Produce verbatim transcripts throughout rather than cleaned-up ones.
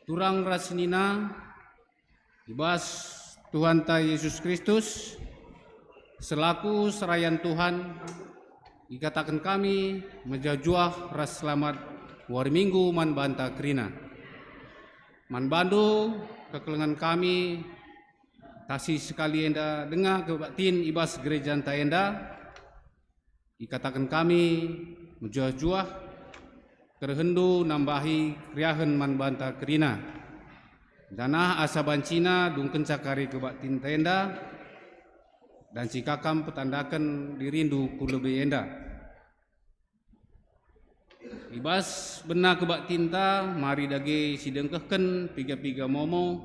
Turang ras senina, i bas Tuhanta Yesus Kristus, selaku serayan Tuhan, ikataken kami mejuah-juah ras selamat wari Minggu man banta kerina. Man bandu, kekelengen kami, tasi sekali enda denga kebaktin i bas gerejanta enda, ikataken kami mejuah-juah kerehenndu nambahi keriahen man banta kerina. Janah asa bancina dungkenca kari kebaktinta enda, dan cikakam petandaken dirindu ku lebe enda. I bas bena kebaktinta, mari dage sidengkehken piga-piga momo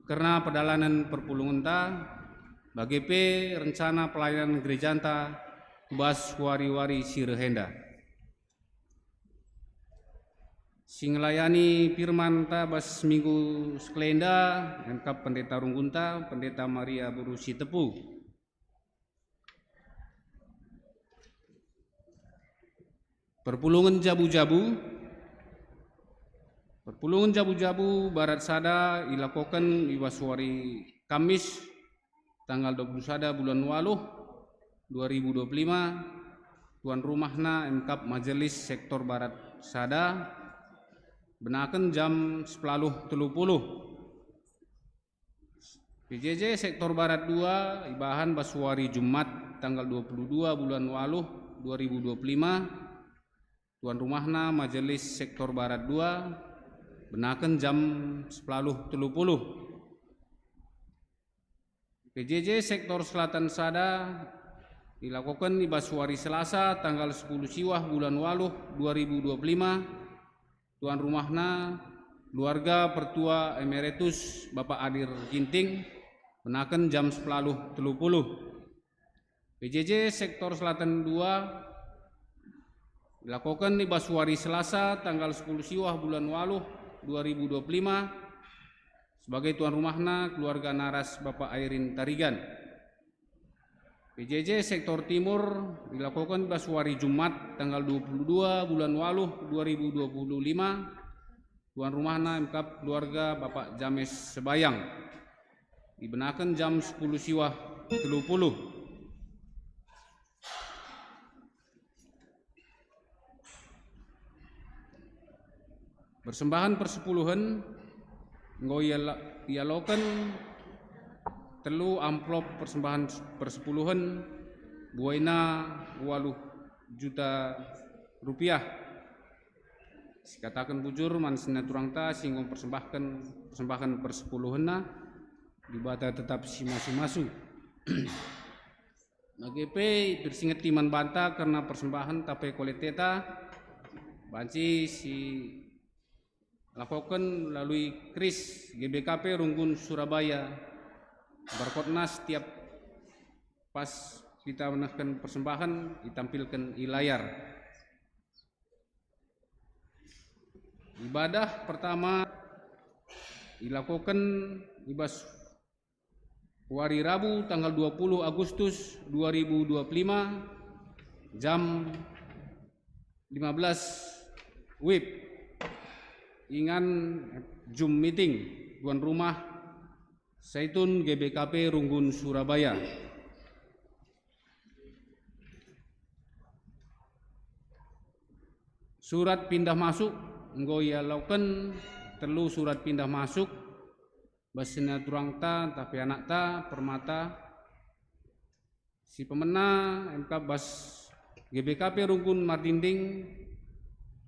kerna pedalanen perpulungenta, bage pe rencana pelayanan gerejanta ku bas wari-wari si reh enda. Si ngelayani firmanta bas minggu sekalenda, emkap pendeta runggunta, Pendeta Maria Boru Sitepu. Perpulungen jabu-jabu. Perpulungen jabu-jabu barat sada ilakoken i bas wari Kamis, tanggal dua puluh sada bulan waluh dua ribu dua puluh lima, tuan rumahna emkap Majelis Sektor Barat sada, benaken jam sepuluh telu puluh. P J J Sektor Barat dua ibahan bas wari Jumat, tanggal dua puluh dua bulan waluh dua ribu dua puluh lima, tuan rumahna Majelis Sektor Barat dua, benaken jam sepuluh telu puluh. P J J Sektor Selatan sada ilakoken i bas wari Selasa, tanggal sepuluh siwah bulan waluh dua ribu dua puluh lima, tuan rumahna keluarga Pertua Emeritus Bapak Adir Ginting, benaken jam sepuluh telu puluh. P J J Sektor Selatan dua ilakoken i bas wari Selasa, tanggal sepuluh siwah bulan waluh dua ribu dua puluh lima, sebagai tuan rumahna keluarga naras Bapak Airin Tarigan. P J J Sektor Timur ilakoken bas wari Jumat, tanggal dua puluh dua bulan waluh dua ribu dua puluh lima, tuan rumahna emkap keluarga Bapak James Sebayang. Ibenaken jam sepuluh siwah telu puluh. Persembahan persepuluhen enggo iala-, ialoken telu amplop persembahan persepuluhen, buaina waluh juta rupiah. Sikataken bujur man senina turangta si enggo mpersembahken persembahen persepuluhenna, Dibata tetap simasu-masu. Bage pe ipersingeti man banta kerna persembahen tape kualiteta, banci silakoken melalui kris G B K P Runggun Surabaya, berkotna setiap pas kita nehken persembahen itampilken i layar. Ibadah pertama ilakoken i bas wari Rabu, tanggal dua puluh Agustus dua ribu dua puluh lima, jam lima belas wib, ingan Zoom meeting, tuan rumah Saitun G B K P Runggun Surabaya. Surat pindah masuk enggo ialoken telu surat pindah masuk, bas senina turangta ntah pe anakta Permata si pemena, emkap bas G B K P Runggun Mardinding,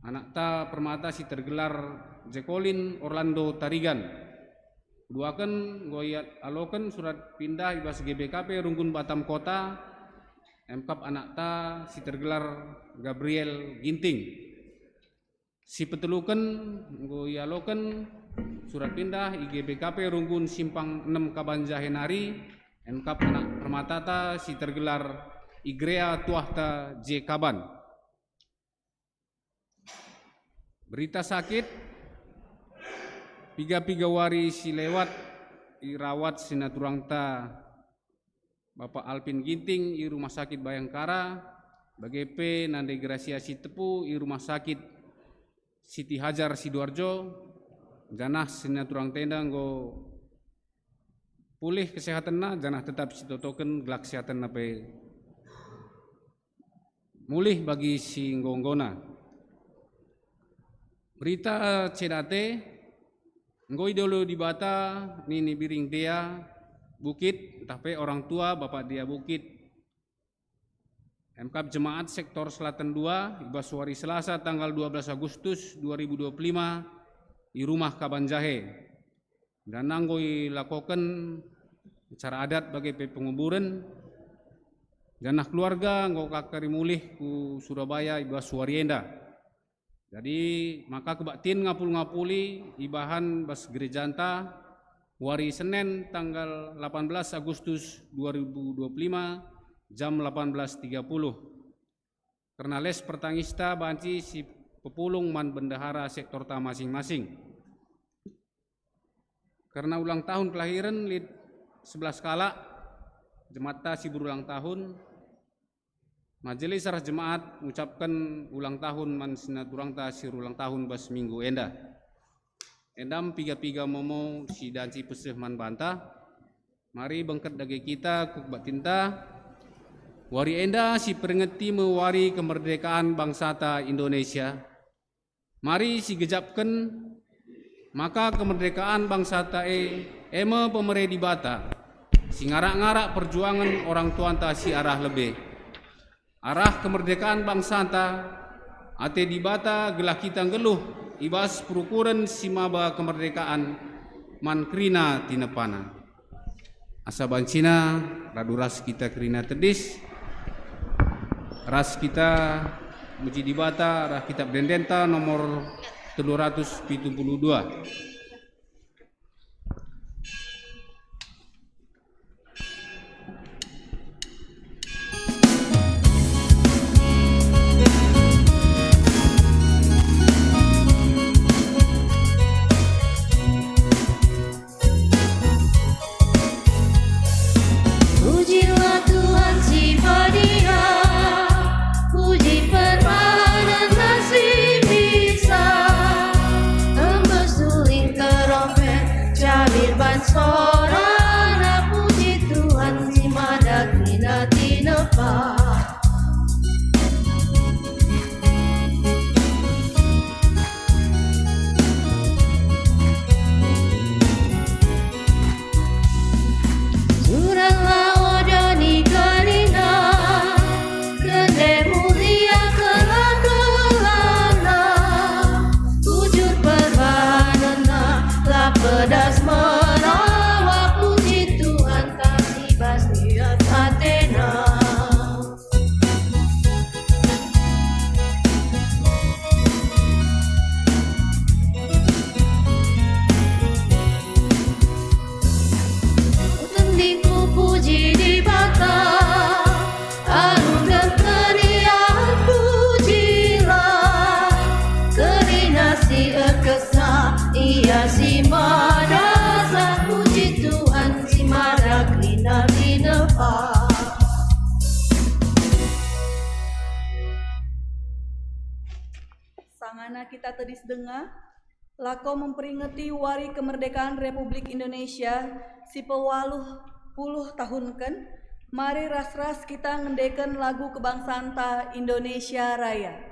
anakta Permata si tergelar Jekolin Orlando Tarigan. Keduaken enggo ialoken surat pindah i bas G B K P Runggun Batam Kota, emkap anakta si tergelar Gabriel Ginting. Si peteluken enggo ialoken surat pindah i G B K P Runggun Simpang enem Kaban Jahe nari, emkap anak Permatata si tergelar Igrea Tuahta J Kaban. Berita sakit, piga-piga wari si lewat irawat senina turangta Bapak Alpin Ginting i Rumah Sakit Bayangkara, bage pe Nande Gracia Sitepu i Rumah Sakit Siti Hajar Sidoarjo, janah si naturang tenda enggo pulih kesehatenna, janah tetap sitotoken gelah kesehatenna pe mulih bagi si enggo-enggona. Berita C D A T, enggo idilo Dibata nini biring dea bukit, ntah pe orang tua Bapak Dea Bukit, M K P Jemaat Sektor Selatan dua, i bas wari Selasa tanggal dua belas Agustus dua ribu dua puluh lima i Rumah Kaban Jahe. Dana enggo ilakoken acara adat bage pe penguburen, janah keluarga enggo ka kari mulih ku Surabaya i bas wari enda. Jadi, maka kebaktin ngapul-ngapuli ibahan bas gerejanta wari Senen tanggal delapan belas Agustus dua ribu dua puluh lima jam delapan belas tiga puluh. Kerna les pertangista banci si pepulung man bendahara sektorta masing-masing. Kerna ulang tahun kelahiren lit sebelas kalak jematta si berulang tahun, majelis arah jemaat ngucapken ulang tahun man sinaturangta si berulang tahun bas minggu enda. Enda me piga-piga momo si danci peseh man banta. Mari bengket dage kita ku kebaktinta. Wari enda si peringeti me wari kemerdekaan bangsata Indonesia. Mari sigejapken maka kemerdekaan bangsata e, e me pemere Dibata, si ngarak-ngarak perjuangen orang tuanta si arah lebe. Arah kemerdekaan bangsanta, ate Dibata gelah kita nggeluh i bas perukuren si maba kemerdekaan man kerina tinepana. Asa bancina radu ras kita kerina tedis, ras kita muji Dibata arah Kitab Ende-Endenta nomor telu ratus pitu puluh dua. Pujilah Tuhan si badia, puji perbahanen si bisa, embus suling kerompet, cabir ban sorana, puji Tuhan si mada kerina tinepa. Jurang la odoni kerina, rende mulia kela-kelana, bujur perbahanenna, la pedas merawa, puji Tuhan, kasih bas lias atena. Tendingku puji Dibata, alu dan keriah pujilah, kerina si erkesah, Ia si mada sah, puji Tuhan si mada kerina tinepa. Sangana kita tedis denga, lako memperingeti Wari Kemerdekaan Republik Indonesia si pewaluh puluh tahunken, mari ras-ras kita ngendeken lagu kebangsanta Indonesia Raya.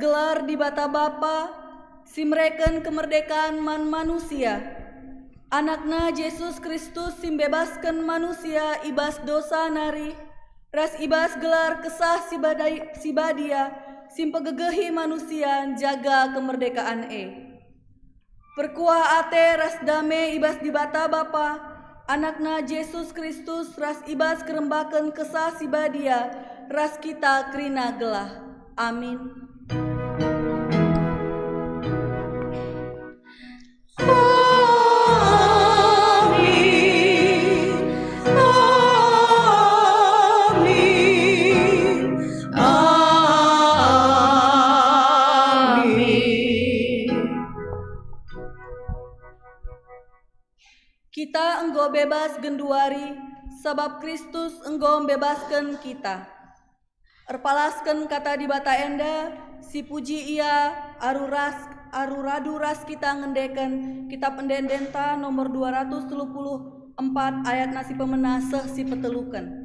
Gelar Dibata Bapa, si mereken kemerdekaan man manusia. Anakna Jesus Kristus si mbebasken manusia i bas dosa nari, ras i bas gelar Kesah si badai-, si badia, si mpegegehi manusia njaga kemerdekaan e. Perkuah ate ras dame i bas Dibata Bapa, Anakna Jesus Kristus ras i bas kerembaken Kesah si Badia ras kita kerina gelah. Amin. Amin. Amin. Amin. Kita enggo bebas genduari, sabap Kristus enggo mbebasken kita. Erpalasken Kata Dibata enda, sipuji Ia aru ras, aru radu ras kita ngendeken Kitap Ende-endenta nomor dua ratus telu puluh empat ayatna si pemena seh si peteluken.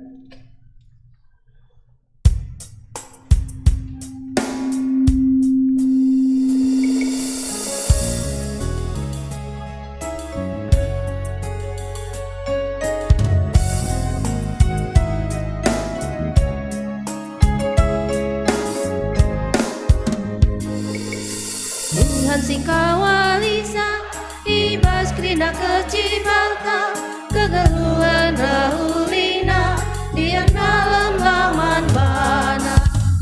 Tuhan si kawalisa, i bas kerina kecibalta, kegeluhen reh ulina, diatna lemah man bana.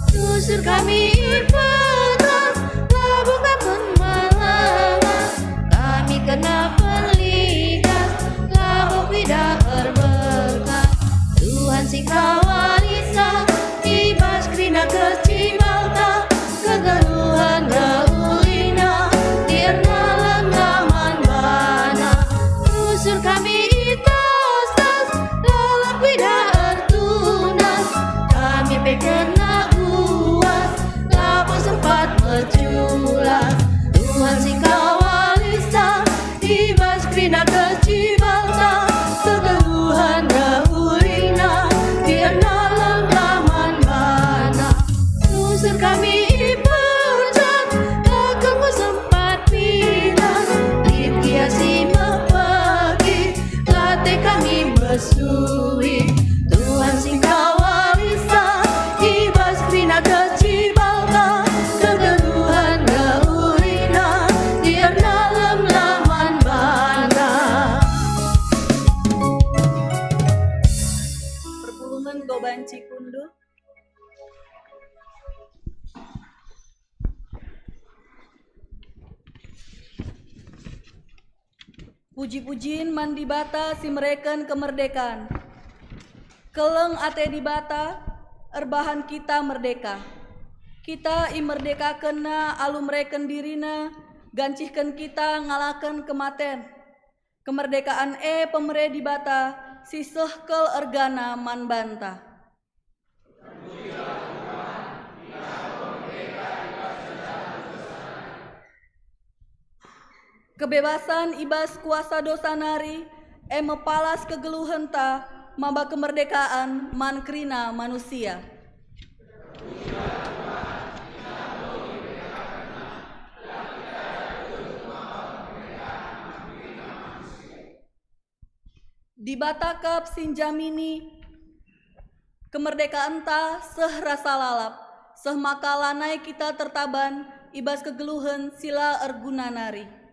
Susur kami ipetas, labo ka pun melengas, kami kena perlidas, labo kuidah erberkat. Tuhan si kawalisa, i bas kerina kecibalta, kegeluhen reh ulina, diatna lemah man bana. Rusur kami itas-tas, lalap kuidah ertunas, kami pe kena buas, labo sempat meculas. Tuhan si kawalisa, i bas kerina kecibalta, kegeluhen reh ulina, diatna lemah man bana. Rusur kami ipecat, lakomu sempat pilas, lit gia si mepegi, late kami mesui. Tuhan si kawalisa, i bas kerina kecibalta, kegeluhen reh ulina, diatna lemah man bana. Perpulungen go banci kundul. Puji-pujin man Dibata si mereken kemerdekaan. Keleng ate Dibata erbahan kita merdeka. Kita imerdekakenNa alu mereken diriNa, gancihken kita ngalaken kematen. Kemerdekaan e pemere Dibata si seh kal ergana man banta. Kebebasan i bas kuasa dosa nari, e me palas kegeluhenta maba kemerdekaan man kerina manusia. Dibata kap si njamini kemerdekaanta seh rasa lalap, seh maka lanai kita tertaban i bas kegeluhen si la erguna nari.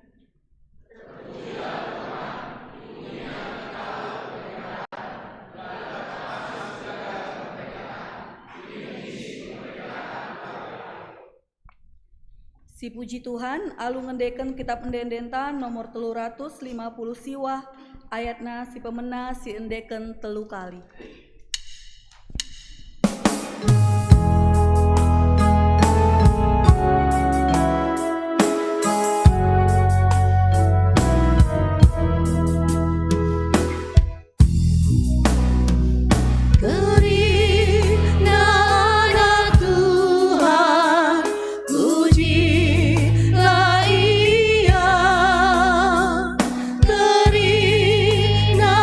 Sipuji Tuhan, alu ngendeken Kitap Ende-endenta nomor telu ratus lima puluh siwah, ayatna si pemena si endeken telu kali. Kerina Anak Tuhan, pujilah Ia. Kerina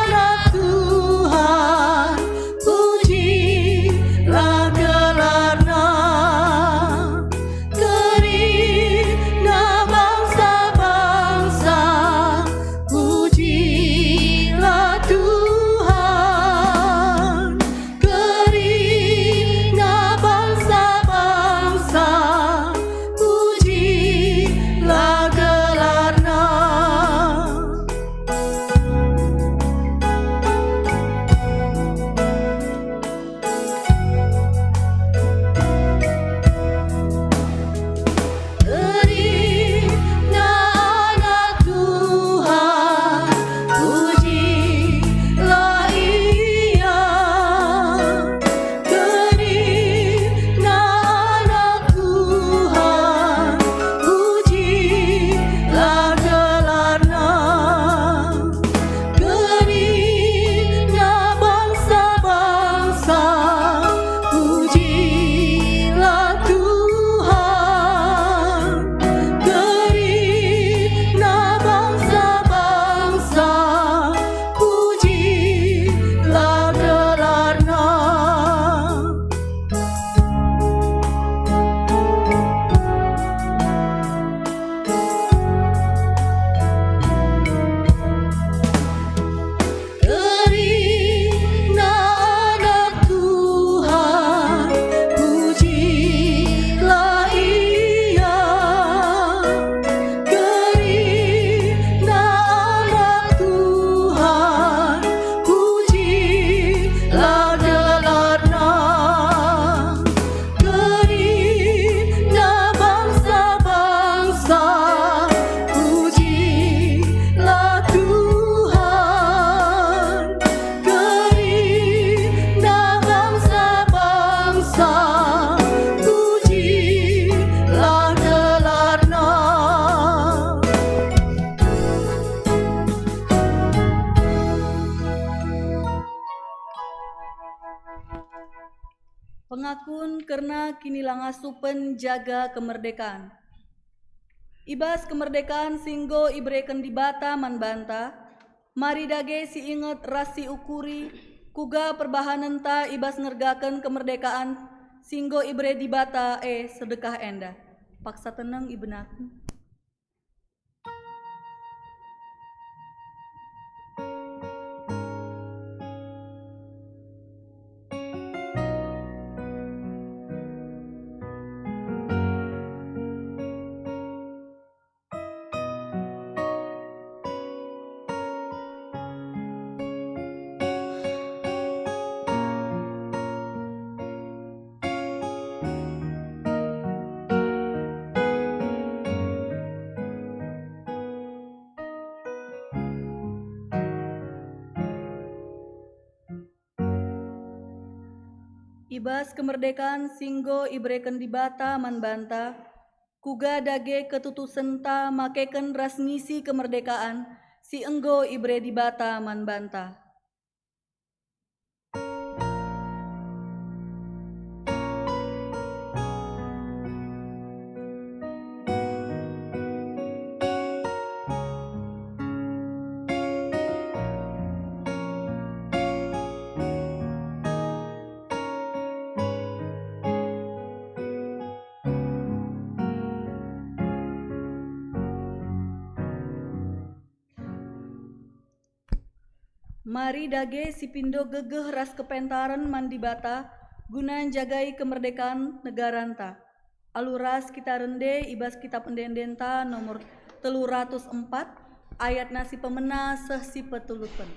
Anak Tuhan, pujilah Akun kerna kinilangasupen jaga kemerdekaan. I bas kemerdekaan si enggo ibereken Dibata man banta, mari dage si inget ras si ukuri kuga perbahanenta i bas ngergaken kemerdekaan si enggo ibere Dibata, e, sedekah enda. Paksa teneng ibenaken. I bas kemerdekaan si enggo ibereken Dibata man banta, kuga dage ketutusenta makeken ras ngisi kemerdekaan si enggo ibere Dibata man banta. Mari dage sipindo gegeh ras kepentaren man Dibata guna njagai kemerdekaan negaranta. Alu ras kita rende i bas Kitap Ende-endenta nomor telu ratus empat, ayatna si pemena seh si petuluken.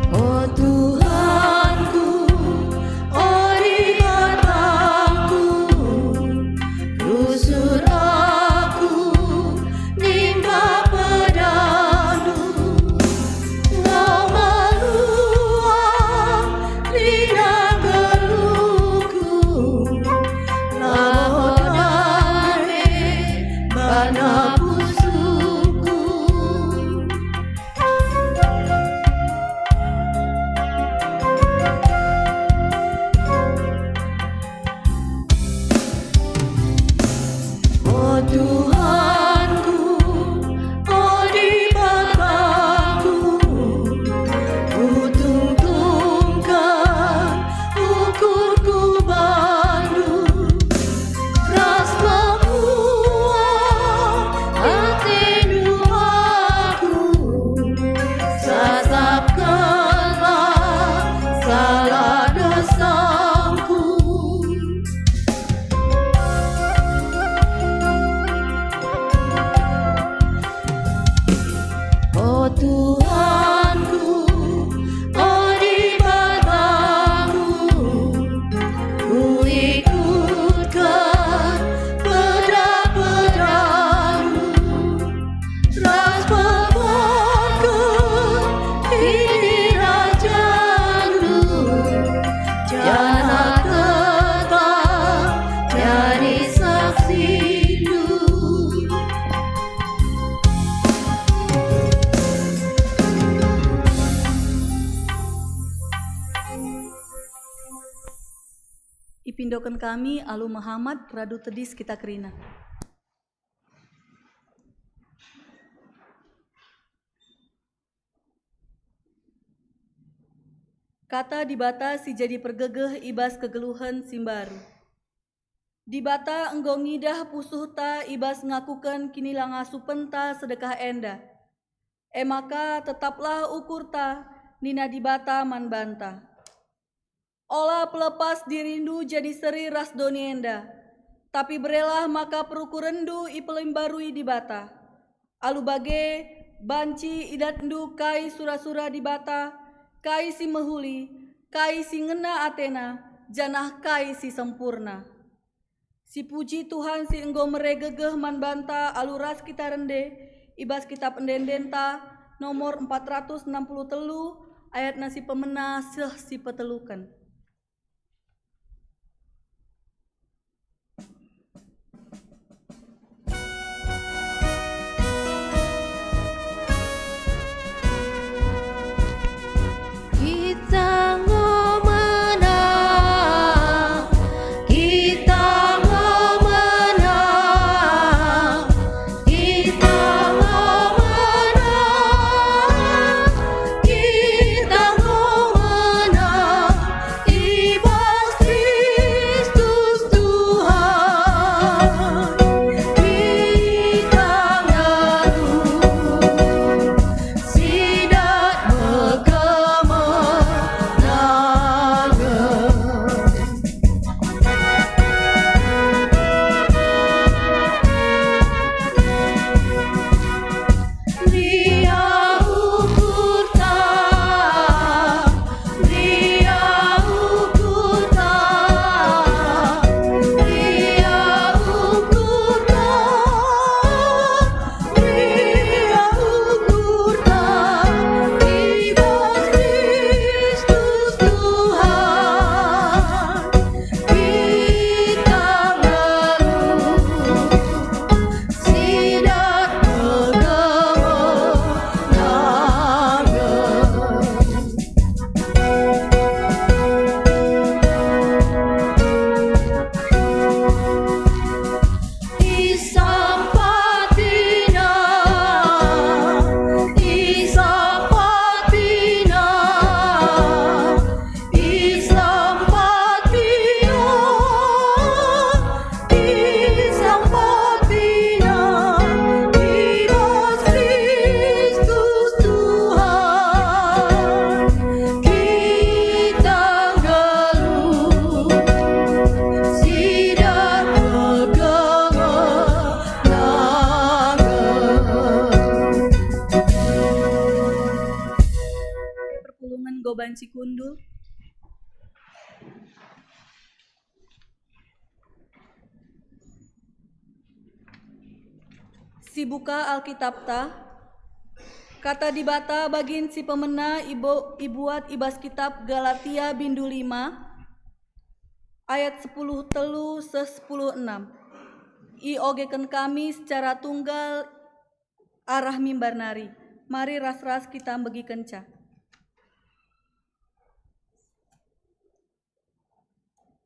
O Tuhanku, o Dibatangku, rusur aku nimbak pedahndu, enggo meluah nina geluhku, labo dame bana pusuhku. O Tuhanku, o Dibatangku, kutungtungken ukurku bandu, ras meluah atendu aku, sasapkenlah salah dosangku. O Tuhanku, o Dibatangku, kuikutken pedah-pedahNdu, ras pembahaken kinirajanNdu, janah tetap jadi saksindu. Ipindoken kami alu mehamat radu tedis kita kerina. Kata Dibata si jadi pergegeh i bas kegeluhen si mbaru. Dibata enggo ngidah pusuhta i bas ngakuken kinilangasupenta sedekah enda. E maka tetaplah ukurta, nina Dibata man banta. Ola pelepas dirindu jadi seri ras doni enda, tapi berelah maka perukurenndu ipelimbarui Dibata. Alu bage, banci idatndu kai sura-sura Dibata, kai si mehuli, kai si ngena atena, janah kai si sempurna. Sipuji Tuhan si enggo mere gegeh man banta alu ras kita rende i bas Kitap Ende-endenta nomor empat ratus enam puluh telu, ayatna si pemena seh si peteluken. Kita enggo menang, kita enggo menang, kita enggo menang, kita enggo menang. I bas Kristus Tuhan, kita nggeluh, si dat me kemenangen. Ndia ukurta, ndia ukurta, ndia ukurta, ndia ukurta, i bas Kristus Tuhan. Kita nggeluh, si dat me kemenangen. Isampatina, isampatina, isampatina, isampatina, i bas Kristus Tuhan, kita nggeluh, si dat me kemenangen. Perpulungen enggo banci kundul. Sibuka Alkitapta, Kata Dibata bagin si pemena ibo-, ibuat i bas Kitap Galatia bindu lima, ayat sepuluh telu seh sepuluh enam. Iogeken kami secara tunggal arah mimbar nari. Mari ras-ras kita mbegikenca.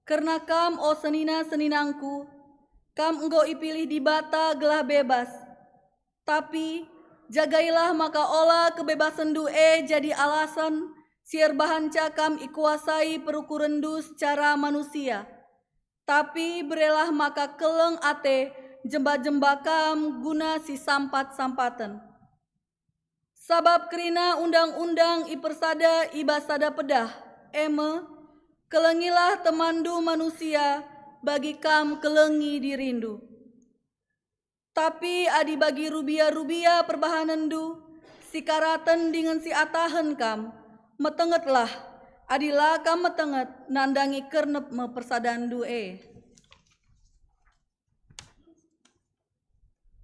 Kerna kam, o senina-seninangku, kam enggo ipilih Dibata gelah bebas. Tapi jagailah maka ola kebebasenndu e jadi alasan si erbahanca kam ikuasai perukurenndu secara manusia. Tapi berelah maka keleng ate jemba-jemba kam guna si sampat-sampaten. Sabap kerina undang-undang ipersada i bas sada pedah, e me, "Kelengilah temanndu manusia, bagi kam kelengi dirindu." Tapi adi bagi rubia-rubia perbahanenndu, si karaten dingen si atahen kam, metengetlah, adi la kam metenget, nandangi kernep me persadanndu e.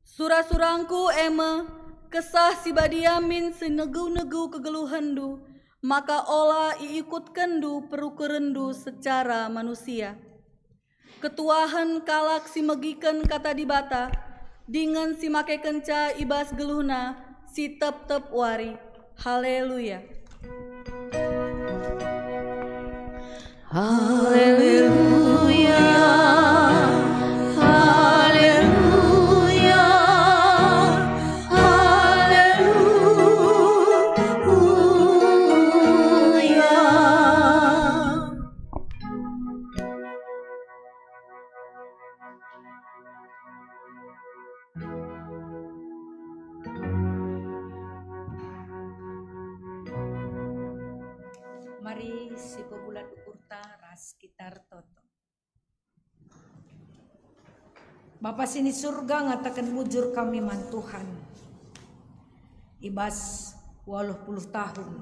Sura-surangku e me, Kesah Si Badia min si negu-negu kegeluhenndu, maka ola iikutkenndu perukurenndu secara manusia. Ketuahen kalak si megiken Kata Dibata, dingen si makekenca i bas geluhna si tep-tep wari. Haleluya. Haleluya, haleluya, haleluya. Mari sipebulat ukurta ras kita ertoto. Bapa si ni Surga, ngataken bujur kami man Tuhan. I bas waluh puluh tahun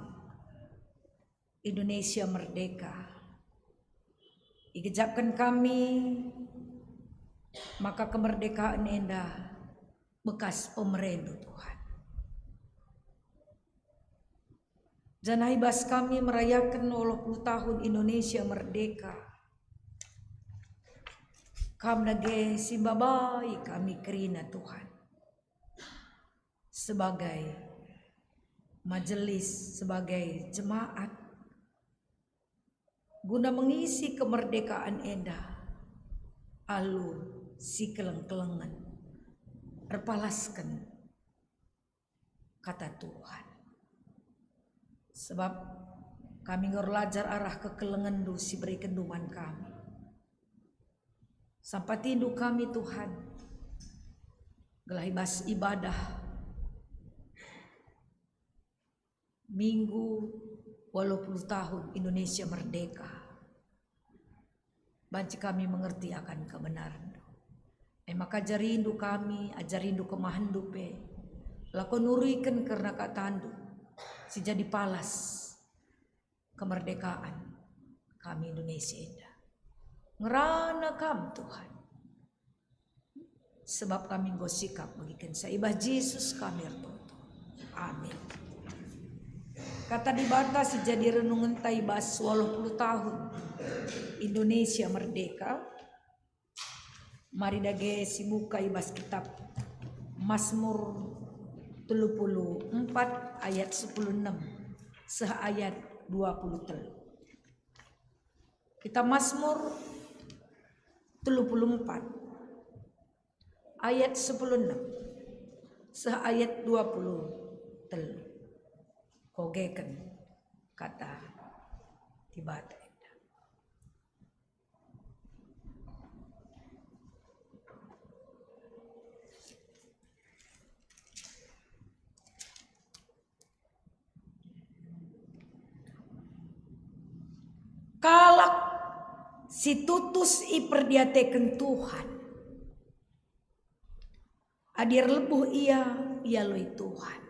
Indonesia merdeka. Igejapken kami maka kemerdekaan enda bekas pemereNdu, Tuhan. Janah i bas kami merayaken waluh puluh tahun Indonesia merdeka, Kam dage si mbabai kami kerina, Tuhan, sebagai majelis, sebagai jemaat, guna mengisi kemerdekaan enda alu sikeleng-kelengen, erpalasken Kata Tuhan. Sebab kami enggo erlajar arah kekelengenNdu si berekenNdu man kami. SampatiNdu kami, Tuhan, gelah i bas ibadah Minggu waluh puluh tahun Indonesia merdeka, banci kami mengerti akan kebenarenNdu. E maka ajarindu kami, ajarindu kemahenNdu pe, lako nuriken kerna kataNdu si jadi palas kemerdekaan kami Indonesia enda. Ngerana Kam, Tuhan, sebab kami enggo sikap megikenca. I bas Jesus kami ertoto. Amin. Kata Dibata si jadi renungenta i bas waluh puluh tahun Indonesia merdeka. Mari dage sibuka i bas kitab Mazmur telu puluh empat ayat sepuluh enem seh ayat dua puluh telu. Kitab Mazmur telu puluh empat ayat sepuluh enem seh ayat dua puluh telu. Kogeken kata Dibata enda. Kalak si tutus iperdiateken Tuhan, adi erlebuh ia, ialoi Tuhan.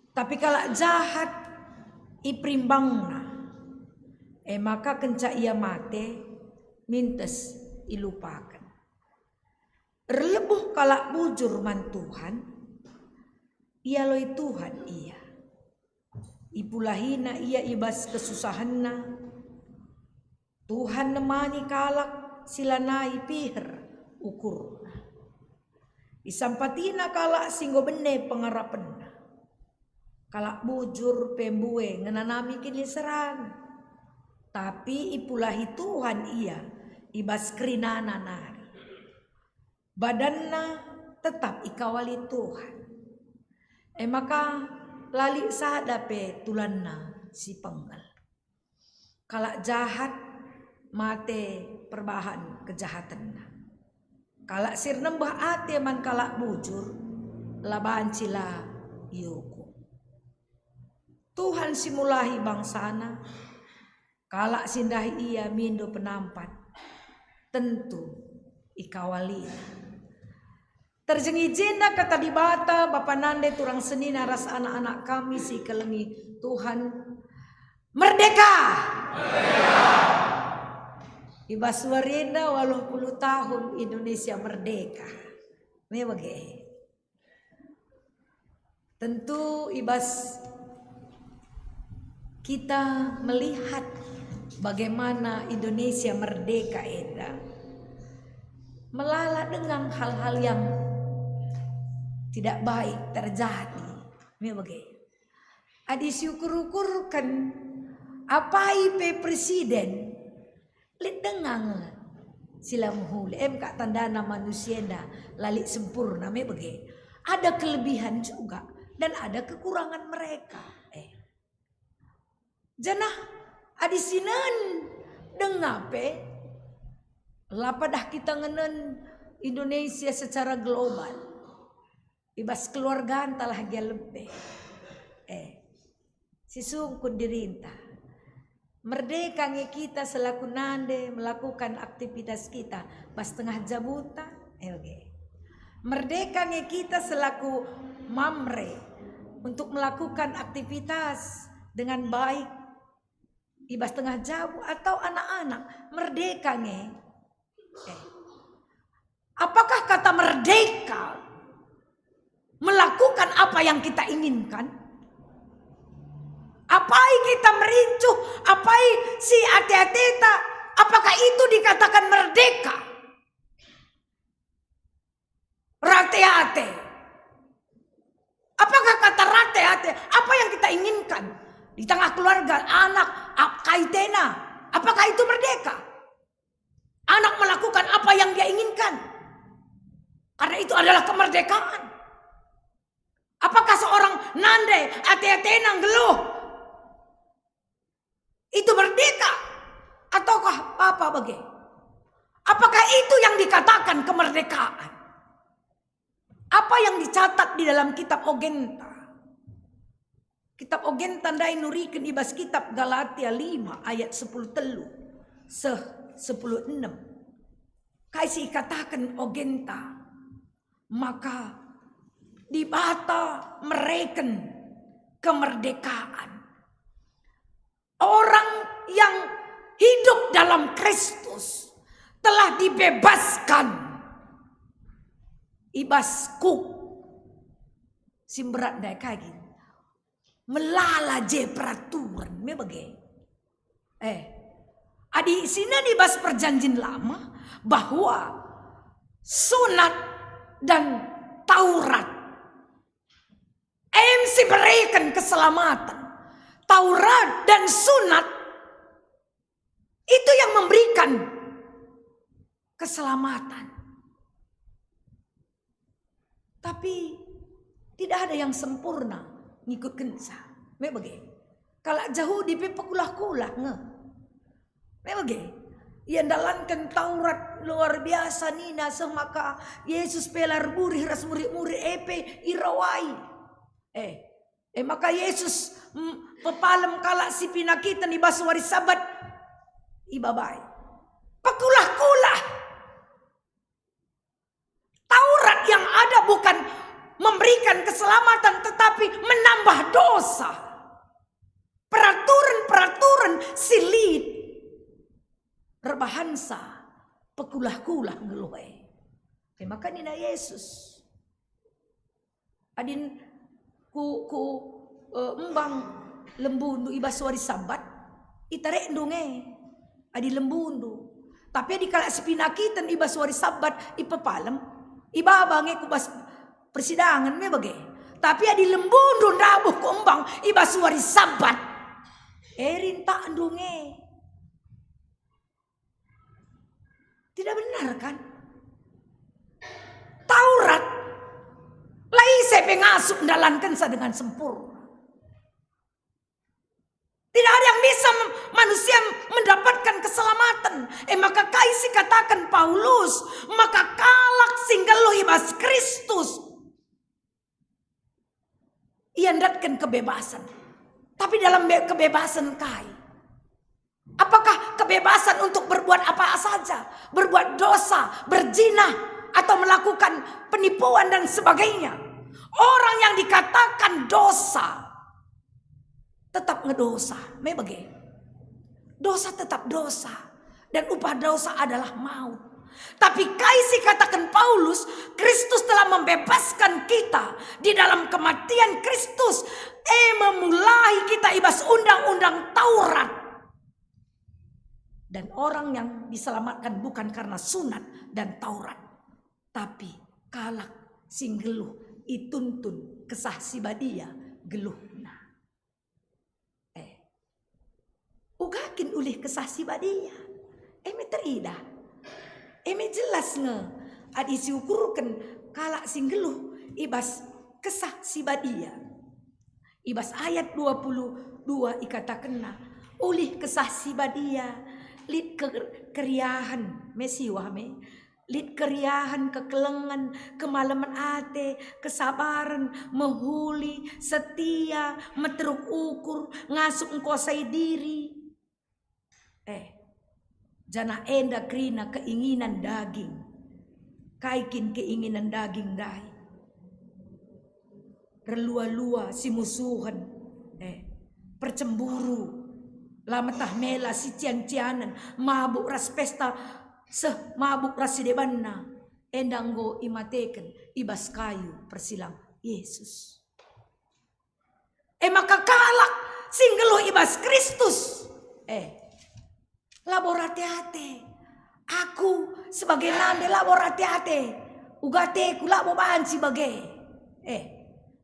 Tapi kalak jahat iperimbangna, e maka kenca ia mate, mintes ilupaken. Erlebuh kalak bujur man Tuhan, ialoi Tuhan ia. Ipulahina ia i bas kesusahenna. Tuhan nemani kalak si lanai piher ukurna. Isampatina kalak si enggo bene pengarapenna. Kalak bujur pe mbue ngenanami kiniseran, tapi ipulahi Tuhan ia i bas kerinana nari. Badanna tetap ikawali Tuhan. E maka la lit sada pe tulanna si penggel. Kalak jahat mate perbahan kejahatenna. Kalak si ernembeh ate man kalak bujur la banci la iukum. Tuhan si mulahi bangsaNa, kalak si ndahi Ia mindo penampat, tentu ikawalina. Terjeng i jenda kata Dibata, bapa nande, turang senina ras anak-anak kami si ikelengi Tuhan, merdeka! I bas wari enda waluh puluh tahun Indonesia merdeka. Me bage. Tentu i bas kita melihat bagaimana Indonesia merdeka enda, melala denga hal-hal yang tidak baik terjadi. Me bage. Adi siukur-ukurken, apai pe presiden, lit denga nge si la mehuli. Em kap tandana manusia enda la lit sempurna, me bage. Ada kelebihan juga dan ada kekurangan mereka. Eh. Janah adi sinen denga pe, la padah kita ngenen Indonesia secara global. I bas keluarganta lah gia lebe. Eh, sisungkun dirinta. Merdeka nge kita selaku nande melakukan aktivitas kita bas tengah jabuta? Eh, oke. Merdeka nge kita selaku mamre untuk melakukan aktivitas dengan baik, i bas tengah jabu atau anak-anak, merdeka nge. Eh. Apakah kata merdeka melakukan apa yang kita inginkan? Apai kita merincuh, apai si ate-ateta, apakah itu dikatakan merdeka? Rate ate. Apakah kata rate ate, apa yang kita inginkan di tengah keluarga, anak, ap-, kaitena, apakah itu merdeka? Anak melakukan apa yang dia inginkan. Karena itu adalah kemerdekaan. Apakah seorang nande ate-atena nggeluh itu merdeka? Ataukah apa bage? Apakah itu yang dikatakan kemerdekaan? Apa yang dicatat di dalam kitab Ogenta? Kitab Ogenta ndai nuriken i bas kitab Galatia lima ayat sepuluh telu seh sepuluh enem. Kai si ikataken Ogenta? Maka Dibata mereken kemerdekaan. Orang yang hidup dalam Kristus telah dibebaskan i bas kuk si mberat ndai kagi. Melala je peraturen, me bage. Eh, adi sina i bas Perjanjin Lama bahwa sunat dan Taurat em si bereken keselamatan. Taurat dan sunat itu yang memberikan keselamatan. Tapi tidak ada yang sempurna ngikutkenca. Me bage. Kalak Jahudi pe pekulah-kulah nge. Me bage. Ia ndalanken Taurat luar biasa nina seh maka Yesus pe la erburih ras murid-murid e pe irawai. Eh, eh maka Yesus, mm, pepalem kalak si pinakiten i bas wari Sabat ibabai. Pekulah-kulah. Taurat yang ada bukan memberikan keselamatan, tetapi menambah dosa. Peraturan-peraturan si lit erbahansa pekulah-kulah nggeluh e. E maka nina Yesus, "Adin ku, ku, eh, embang lembundu i bas wari Sabat, itarekndu nge adi lembundu. Tapi adi kalak si pinakiten i bas wari Sabat ipepalem, ibaba nge ku bas persidangen me bage. Tapi adi lembundu ndabuh ku embang i bas wari Sabat, e rintakndu nge." Tidak benar, kan? Taurat la ise pe ngasup ndalankenca dengan sempurna. Tidak ada yang bisa mem-, manusia mendapatkan keselamatan. E maka kai si kataken Paulus? Maka kalak si nggeluh i bas Kristus, ia ndatken kebebasan. Tapi dalam be-, kebebasan kai? Apakah kebebasan untuk berbuat apa saja? Berbuat dosa, berzina, atau melakukan penipuan dan sebagainya? Orang yang dikatakan dosa tetap ngedosa, me bage. Dosa tetap dosa, dan upah dosa adalah maut. Tapi kai si kataken Paulus, Kristus telah membebaskan kita di dalam kematian Kristus. E memulahi kita i bas undang-undang Taurat. Dan orang yang diselamatkan bukan karena sunat dan Taurat, tapi kalak si nggeluh ituntun Kesah Si Badia geluhna. Eh, uga kin ulih Kesah Si Badia? E me teridah. E me jelas nge adi siukurken kalak si nggeluh i bas Kesah Si Badia. I bas ayat dua puluh dua ikatakenna, ulih Kesah Si Badia lit ke-, keriahen, me siwah me. Lit keriahen, kekelengen, kemalemen ate, kesabaren, mehuli, setia, meteruk ukur, ngasup engkuasai diri. Eh, janah enda kerina keinginan daging. Kai kin keinginan daging ndai? Erlua-lua, simusuhen. Eh, percemburu, la metah mela, sician-cianen, mabuk ras pesta, seh mabuk ras si debanna, enda enggo imateken i bas kayu persilang Yesus. E maka kalak si nggeluh i bas Kristus, eh, labo rate-ate. Aku sebagai nande labo rate-ate. Uga ateku labo banci bage. Eh,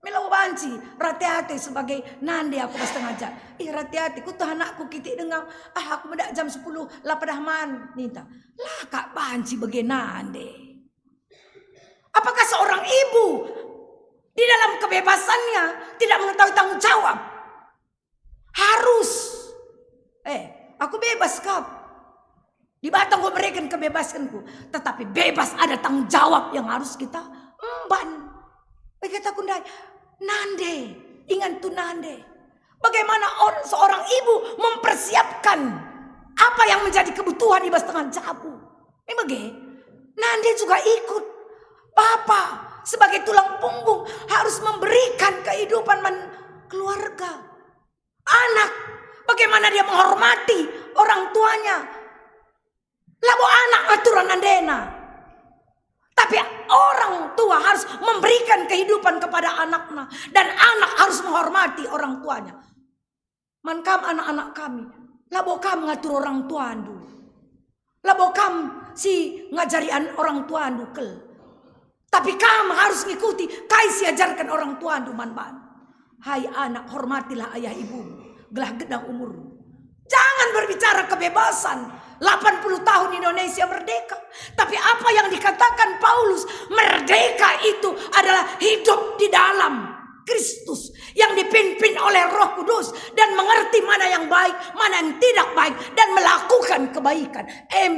me labo banci rate-ate sebagai nande aku bas tengah ja. Ih, rate-ate, kueteh anakku kitik denga. Ah, aku medak jam sepuluh, la pedah man, ninta. La kap banci bage nande. Apakah seorang ibu di dalam kebebasannya tidak mengetahui tanggung jawab? Harus. Eh, aku bebas kap. Dibata enggo mereken kebebasanku, tetapi bebas ada tanggung jawab yang harus kita emban. Bagi kataku ndai, nande, ingan tu nande. Bagaimana on-, seorang ibu mempersiapkan apa yang menjadi kebutuhan i bas tengah jabu? Memang bage, nande juga ikut. Bapa sebagai tulang punggung harus memberikan kehidupan man keluarga. Anak, bagaimana dia menghormati orang tuanya? Labo anak aturan nandena. Tapi orang tua harus memberikan kehidupan kepada anaknya, dan anak harus menghormati orang tuanya. Man kam anak-anak kami, labo kam ngatur orang tuandu. Labo kam si ngajari an-, orang tuandu kal. Tapi kam harus ngikuti kai si ajarken orang tuandu man bandu. Hai anak, hormatilah ayah ibumu, gelah gedang umurmu. Jangan berbicara kebebasan. Delapan puluh tahun Indonesia merdeka. Tapi apa yang dikatakan Paulus, merdeka itu adalah hidup di dalam Kristus yang dipimpin oleh Roh Kudus dan mengerti mana yang baik, mana yang tidak baik, dan melakukan kebaikan. Em,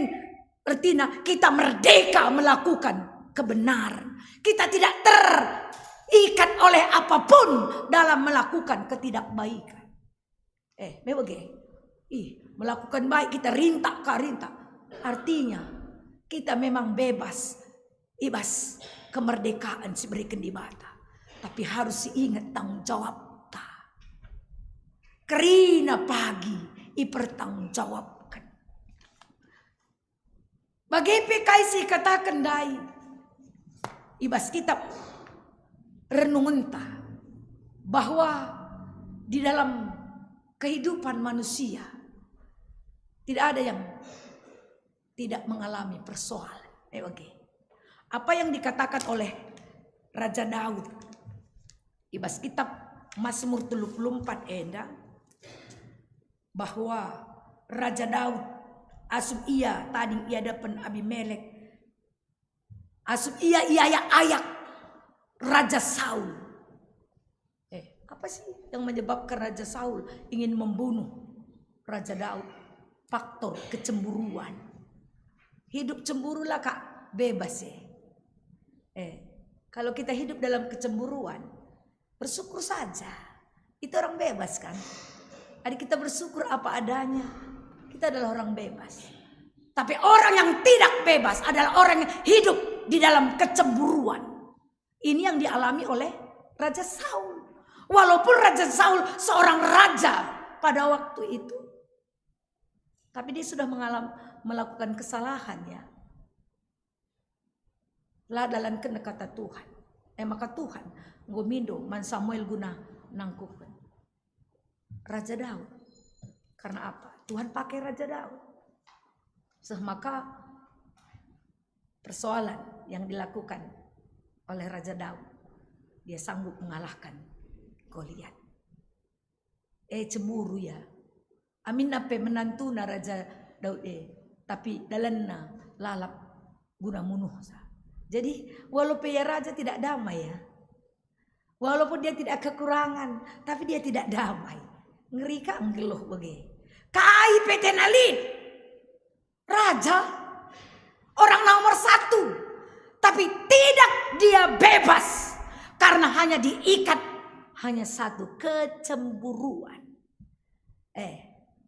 artinya kita merdeka melakukan kebenaran. Kita tidak terikat oleh apapun dalam melakukan ketidakbaikan. Eh, me bage. Ih, melakukan baik kita rintak ka rintak. Artinya, kita memang bebas i bas kemerdekaan si beriken Dibata. Tapi harus siinget tanggung jawabta. Kerina pagi ipertanggungjawabken. Bage pe kai si ikataken ndai i bas kitab renungenta, bahwa di dalam kehidupan manusia tidak ada yang tidak mengalami persoalan. Eh, oke. Apa yang dikatakan oleh Raja Daud i bas kitab Mazmur telu puluh empat enda, bahwa Raja Daud, asum ia tading i adepen Abimelek, asum ia iayak-ayak Raja Saul. Eh, apa sih yang menyebabkan Raja Saul ingin membunuh Raja Daud? Faktor kecemburuan. Hidup cemburulah, Kak, bebas ya. Eh, kalau kita hidup dalam kecemburuan, bersyukur saja. Itu orang bebas, kan? Adi kita bersyukur apa adanya, kita adalah orang bebas. Tapi orang yang tidak bebas adalah orang yang hidup di dalam kecemburuan. Ini yang dialami oleh Raja Saul. Walaupun Raja Saul seorang raja pada waktu itu, tapi dia sudah mengalam-, melakukan kesalahan, ya. La dalanken kata Tuhan. E maka Tuhan enggo mindo man Samuel guna nangkuhken Raja Daud. Karena apa? Tuhan pakai Raja Daud. Seh maka persoalan yang dilakukan oleh Raja Daud, dia sanggup mengalahkan Goliat. Eh, cemburu ia. Aminna pe menantuna Raja Daud e, tapi dalanna lalap guna munuhsa. Jadi, walau pe ia raja tidak damai, ya. Walaupun dia tidak kekurangan, tapi dia tidak damai. Ngeri ka nggeluh bage. Kai pe tena lit. Raja, orang nomor satu, tapi tidak dia bebas karena hanya diikat hanya satu kecemburuan. Eh,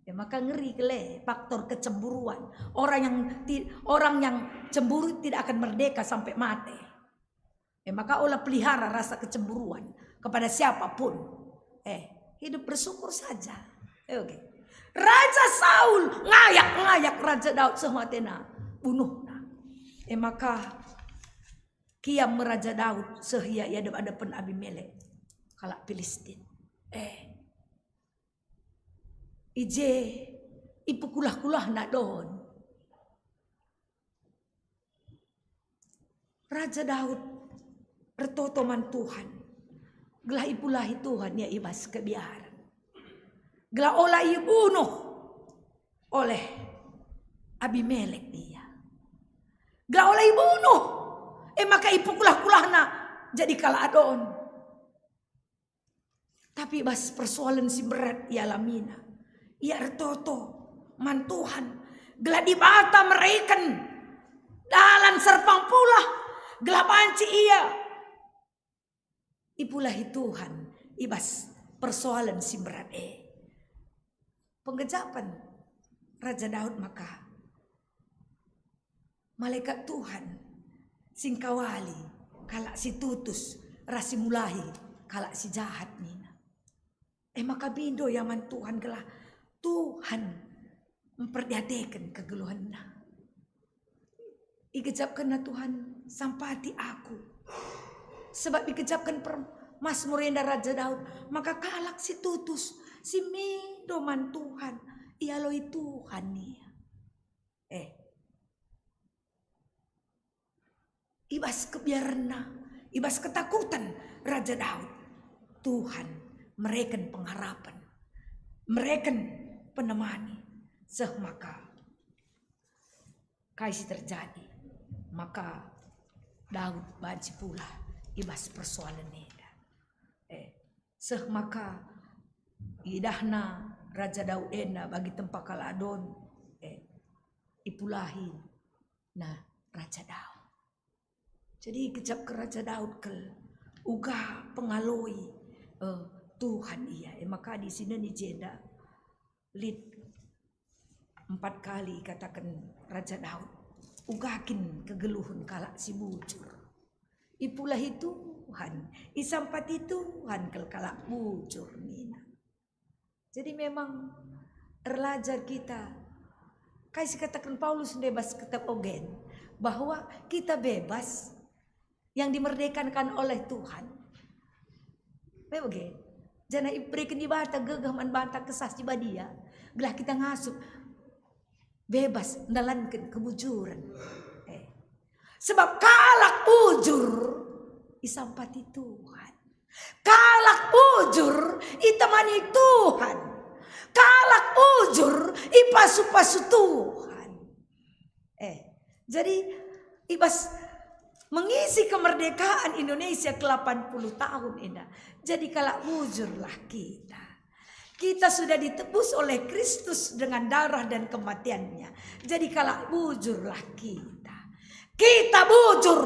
ya maka ngeri kele faktor kecemburuan. Orang yang ti-, orang yang cemburu tidak akan merdeka sampai mati. Eh, maka ola pelihara rasa kecemburuan kepada siapapun. Eh, Hidup bersyukur saja. Eh, oke. Raja Saul ngayak-ngayak Raja Daud seh matena, bunuhna. E maka kiam me Raja Daud seh ia i adep-adepen Abimelek, kalak Pilistin. Eh, i je ipukulah-kulahna don. Raja Daud ertoto man Tuhan, gelah ipulahi Tuhan ia i bas kebiaren, gelah ola ibunuh oleh Abimelek ia, gelah ola ibunuh, e maka ipukulah-kulahna jadi kalak adon. Tapi bas persoalen si berat ialamina, ia ertoto man Tuhan, gelah Dibata mereken dalan serpang pulah, gelah banci ia ipulahi Tuhan i bas persoalen si berat e. Penggejapen Raja Daud maka, malekat Tuhan si ngkawali kalak si tutus ras si mulahi kalak si jahat, nina. E maka mindo ia man Tuhan gelah Tuhan mperdiateken kegeluhenna. Igejapkenna Tuhan, "Sampati aku." Sebab igejapken per-, Masmur enda Raja Daud, maka kalak si tutus, si mindo man Tuhan, ialoi Tuhan ia. Eh. I bas kebiarenna, i bas ketakutan Raja Daud, Tuhan mereken pengharapen, mereken penemani, seh maka kai si terjadi? Maka Daud banci pulah i bas persoalen enda. Eh, seh maka idahna Raja Daud enda bagi tempa kalak adon, eh, ipulahi na Raja Daud. Jadi kecap ke Raja Daud kal uga pengaloi, eh, Tuhan ia. E maka di sini ni jenda lit empat kali ikataken Raja Daud, "Uga kin kegeluhen kalak si bujur? Ipulahi Tuhan, isampati Tuhan kal kalak bujur," nina. Jadi memang erlajar kita, kai si kataken Paulus ndai bas kitab Ogen, bahwa kita bebas yang dimerdekakan oleh Tuhan. Memang ge, janah ibereken Dibata gegeh man banta Kesah Si Badia, gelah kita ngasup bebas ndalanken kebujuren. Eh. Sebab kalak bujur isampati Tuhan. Kalak bujur itemani Tuhan. Kalak bujur ipasu-pasu Tuhan. Eh, jadi i bas mengisi kemerdekaan Indonesia ke delapan puluh tahun enda, jadi kalak bujurlah kita. Kita sudah ditebus oleh Kristus dengan darah dan kematian-Nya. Jadi kalak bujurlah kita. Kita bujur,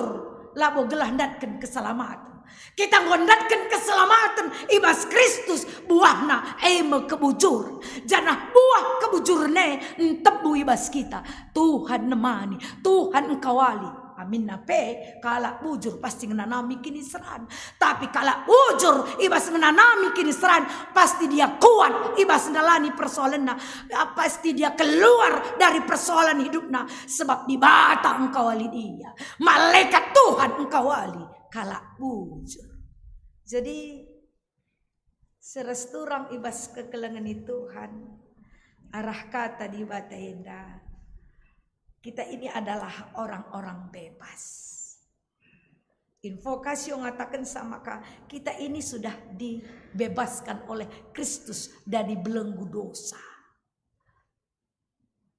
labo gelah ndatken keselamaten. Kita enggo ndatken keselamaten i bas Kristus, buahna e me kebujuren. Janah buah kebujuren e ntebu i bas kita. Tuhan nemani, Tuhan engkawali. Aminna pe, kalak bujur pasti ngenanami kiniseran. Tapi kalak bujur i bas ngenanami kiniseran, pasti dia kuat i bas ndalani persoalenna. Pasti dia keluar dari persoalan hidupna. Sebab Dibata engkawali dia. Malekat Tuhan engkawali kalak bujur. Jadi, seresturang i bas kekelengen Tuhan, arah kata Dibata enda, kita ini adalah orang-orang bebas. Invokasio ngataken sama ka, kita ini sudah dibebaskan oleh Kristus dari belenggu dosa.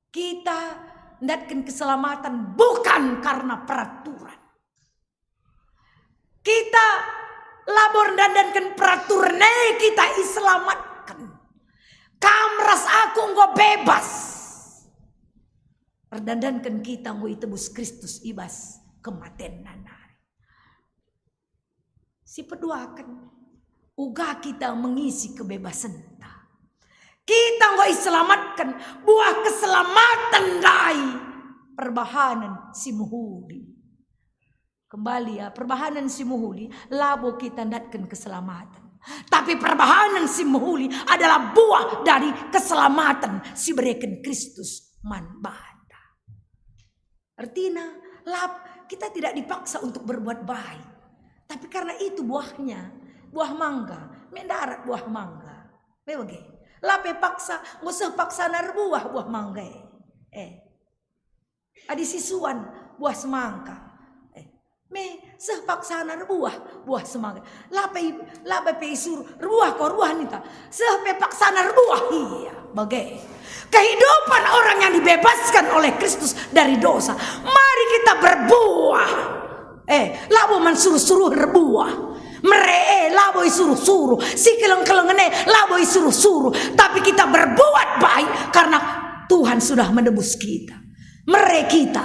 Kita ndatken keselamatan bukan karena peraturan. Kita labo ndandanken peraturan e kita iselamatken. Kam ras aku enggo bebas. Erdandanken kita enggo itebus Kristus i bas kematenNa nari. Si peduaken, uga kita mengisi kebebasenta. Kita enggo iselamatken, buah keselamaten ndai perbahanen si mehuli. Kembali ya, perbahanen si mehuli, labo kita ndatken keselamaten. Tapi perbahanen si mehuli adalah buah dari keselamaten si bereken Kristus man banta. Ertina, lap, kita tidak dipaksa untuk berbuat baik. Tapi karena itu buahnya, buah mangga, mendarat buah mangga. Bage. Lape paksa, enggo seh paksana erbuah buah mangga e. Eh. Adi sisuan buah semangka. Eh. Me seh paksana erbuah buah semangka. Lape, lape pe isuruh erbuah ko erbuah ninta. Seh pe paksana erbuah. Iya, bage. Kehidupan orang yang dibebaskan oleh Kristus dari dosa. Mari kita berbuah. Eh, labo man suruh-suruh erbuah. Mere e labo isuruh-suruh. Si keleng-kelengen e labo isuruh-suruh. Tapi kita berbuat baik karena Tuhan sudah menebus kita. Mere kita.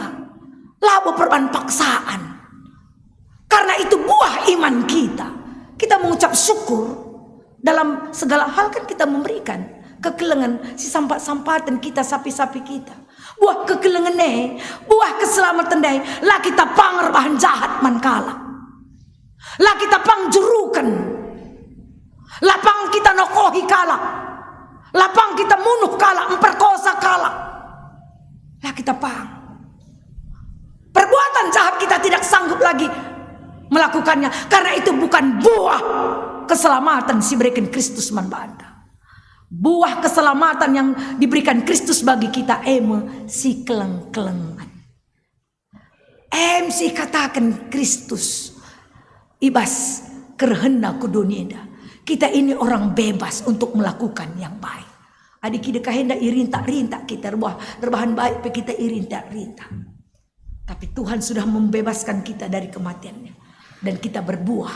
Labo perban paksaan. Karena itu buah iman kita. Kita mengucap syukur. Dalam segala hal kan kita memberikan kekelengen si sampat-sampaten kita, sapi-sapi kita. Buah kekelengen e, buah keselamatan e, la kita pang erbahan jahat man kalak. La kita pang jeruken. La pang kita nokohi kalak. La pang kita munuh kalak, memperkosa kalak. La kita pang. Perbuatan jahat kita tidak sanggup lagi melakukannya, karena itu bukan buah keselamatan si berikan Kristus man banta. Buah keselamatan yang diberikan Kristus bagi kita e me si keleng-kelengen. Em si kataken Kristus i bas kerehenNa ku doni enda. Kita ini orang bebas untuk melakukan yang baik. Adi kidekah enda irintak-rintak kita, erbuah, erbahan baik pe kita irintak-rintak. Tapi Tuhan sudah membebaskan kita dari kematiannya. Dan kita berbuah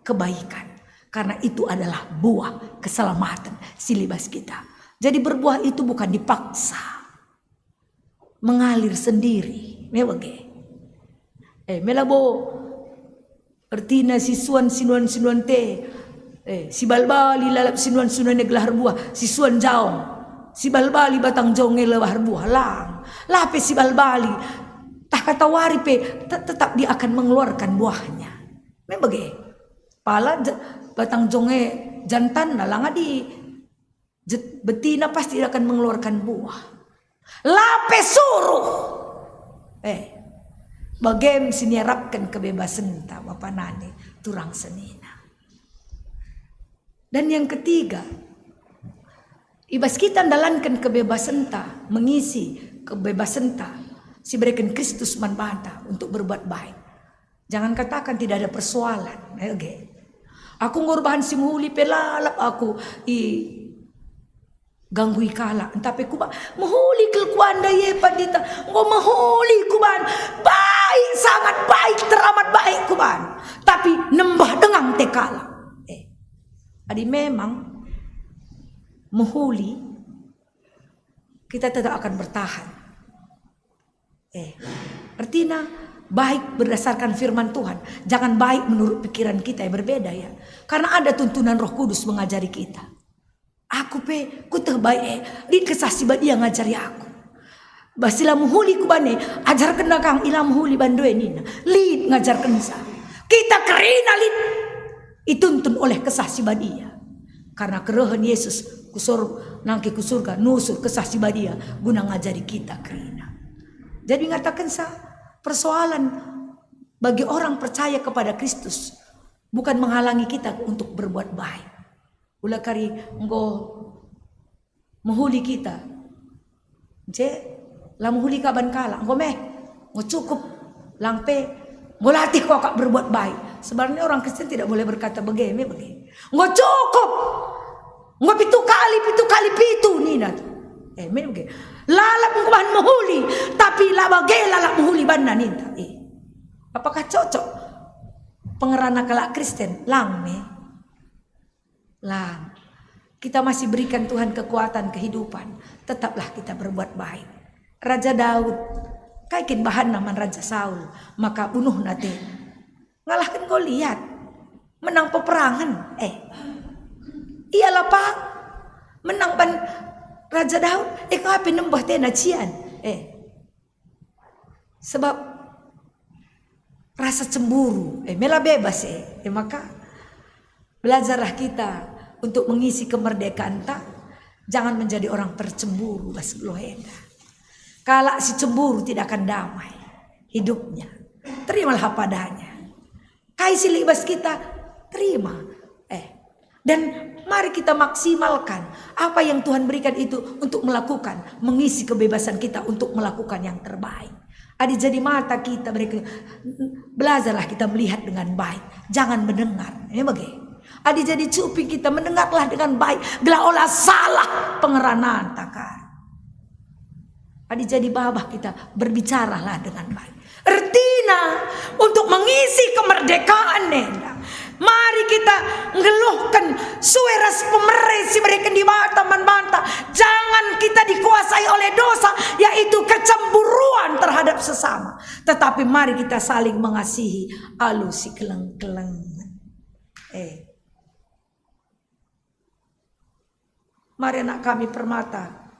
kebaikan. Karena itu adalah buah keselamatan si libas kita. Jadi berbuah itu bukan dipaksa. Mengalir sendiri. Me bage. Eh, me labo ertina sisuan-sinuan-sinuan te. Eh, sibal-bali lalap sinuan-sinuan e gelah erbuah, sisuan jaong. Sibal-bali batang jaong e lewah erbuah, lang. La pe sibal-bali. Tah katawari pe te-, tetap dia akan mengeluarkan buahnya. Me bage. Pala je-, batang jaong e jantan, lang adi jet-, betina pasti akan mengeluarkan buah. La pe suruh. Eh, bagem si niarapken kebebasenta, bapa nande, turang senina. Dan yang ketiga, i bas kita ndalanken kebebasenta, mengisi kebebasenta si bereken Kristus man banta untuk berbuat baik. Jangan katakan tidak ada persoalan. Oke. Aku enggo erbahan si mehuli pe lalap aku i ganggui kalak. Ntah pe kuba mehuli kal kuban ndai e pandita. Enggo mehuli kuban. Baik, sangat baik, teramat baik kuban. Tapi nembeh denga ate kalak. Eh. Adi memang mehuli, kita tetap akan bertahan. Eh, ertina baik berdasarkan firman Tuhan. Jangan baik menurut pikiran kita yang berbeda, ya. Karena ada tuntunan Roh Kudus mengajari kita. Aku pe kuteh baik, eh, lit Kesah Si Badia ngajari aku. Bas si la mehuli kuban e, ajarkenna kang i la mehuli bandu e nina. Lit ngajarkensa. Kita kerina lit ituntun oleh Kesah Si Badia. Karena kerehen Yesus ku sor-, nangkih ku surga, nusur Kesah Si Badia guna ngajari kita kerina. Jadi ngatakensa, persoalan bagi orang percaya kepada Kristus bukan menghalangi kita untuk berbuat baik. Ula kari enggo mehuli kita. Je, la mehuli ka ban kalak, enggo meh, enggo cukup, lang pe, enggo latih ko kak berbuat baik. Sebenarnya orang Kristen tidak boleh berkata bage, me bage. Enggo cukup, enggo pitu kali, pitu kali pitu nina. Eh, me bage. Lalap enggo bahan mehuli, tapi la bage lalap mehuli banna ninta. Eh, apakah cocok pengerana kalak Kristen? Lang me. Lang. Kita masih berikan Tuhan kekuatan kehidupan. Tetaplah kita berbuat baik. Raja Daud, kai kin bahanna man Raja Saul, maka bunuhna te. Ngalahken Goliat. Menang peperangen. Eh. Ia lapang. Menang ban Raja Daud. Eh, ngape nembeh tena cian? Eh. Sebab rasa cemburu, eh, mela bebas, eh, eh, maka Belajarlah kita untuk mengisi kemerdekaanta, jangan menjadi orang percemburu bas geluh enda. Kalak si cemburu tidak akan damai hidupnya. Terimalah apa adanya. Kai si lit bas kita, terima. Eh, dan mari kita maksimalkan apa yang Tuhan berikan itu untuk melakukan, mengisi kebebasan kita untuk melakukan yang terbaik. Adi jadi mata kita berikan, belajarlah kita melihat dengan baik, jangan mendengar. Ini bage. Adi jadi cuping kita, mendengarlah dengan baik, gelah ola salah pengerananta kari. Adi jadi babah kita, berbicaralah dengan baik. Ertina, untuk mengisi kemerdekaan enda, mari kita nggeluhken sue ras pemere si ibereken Dibata man banta. Jangan kita dikuasai oleh dosa, yaitu kecemburuan terhadap sesama. Tetapi mari kita saling mengasihi alu si keleng-kelengen. Eh. Mari anak kami permata,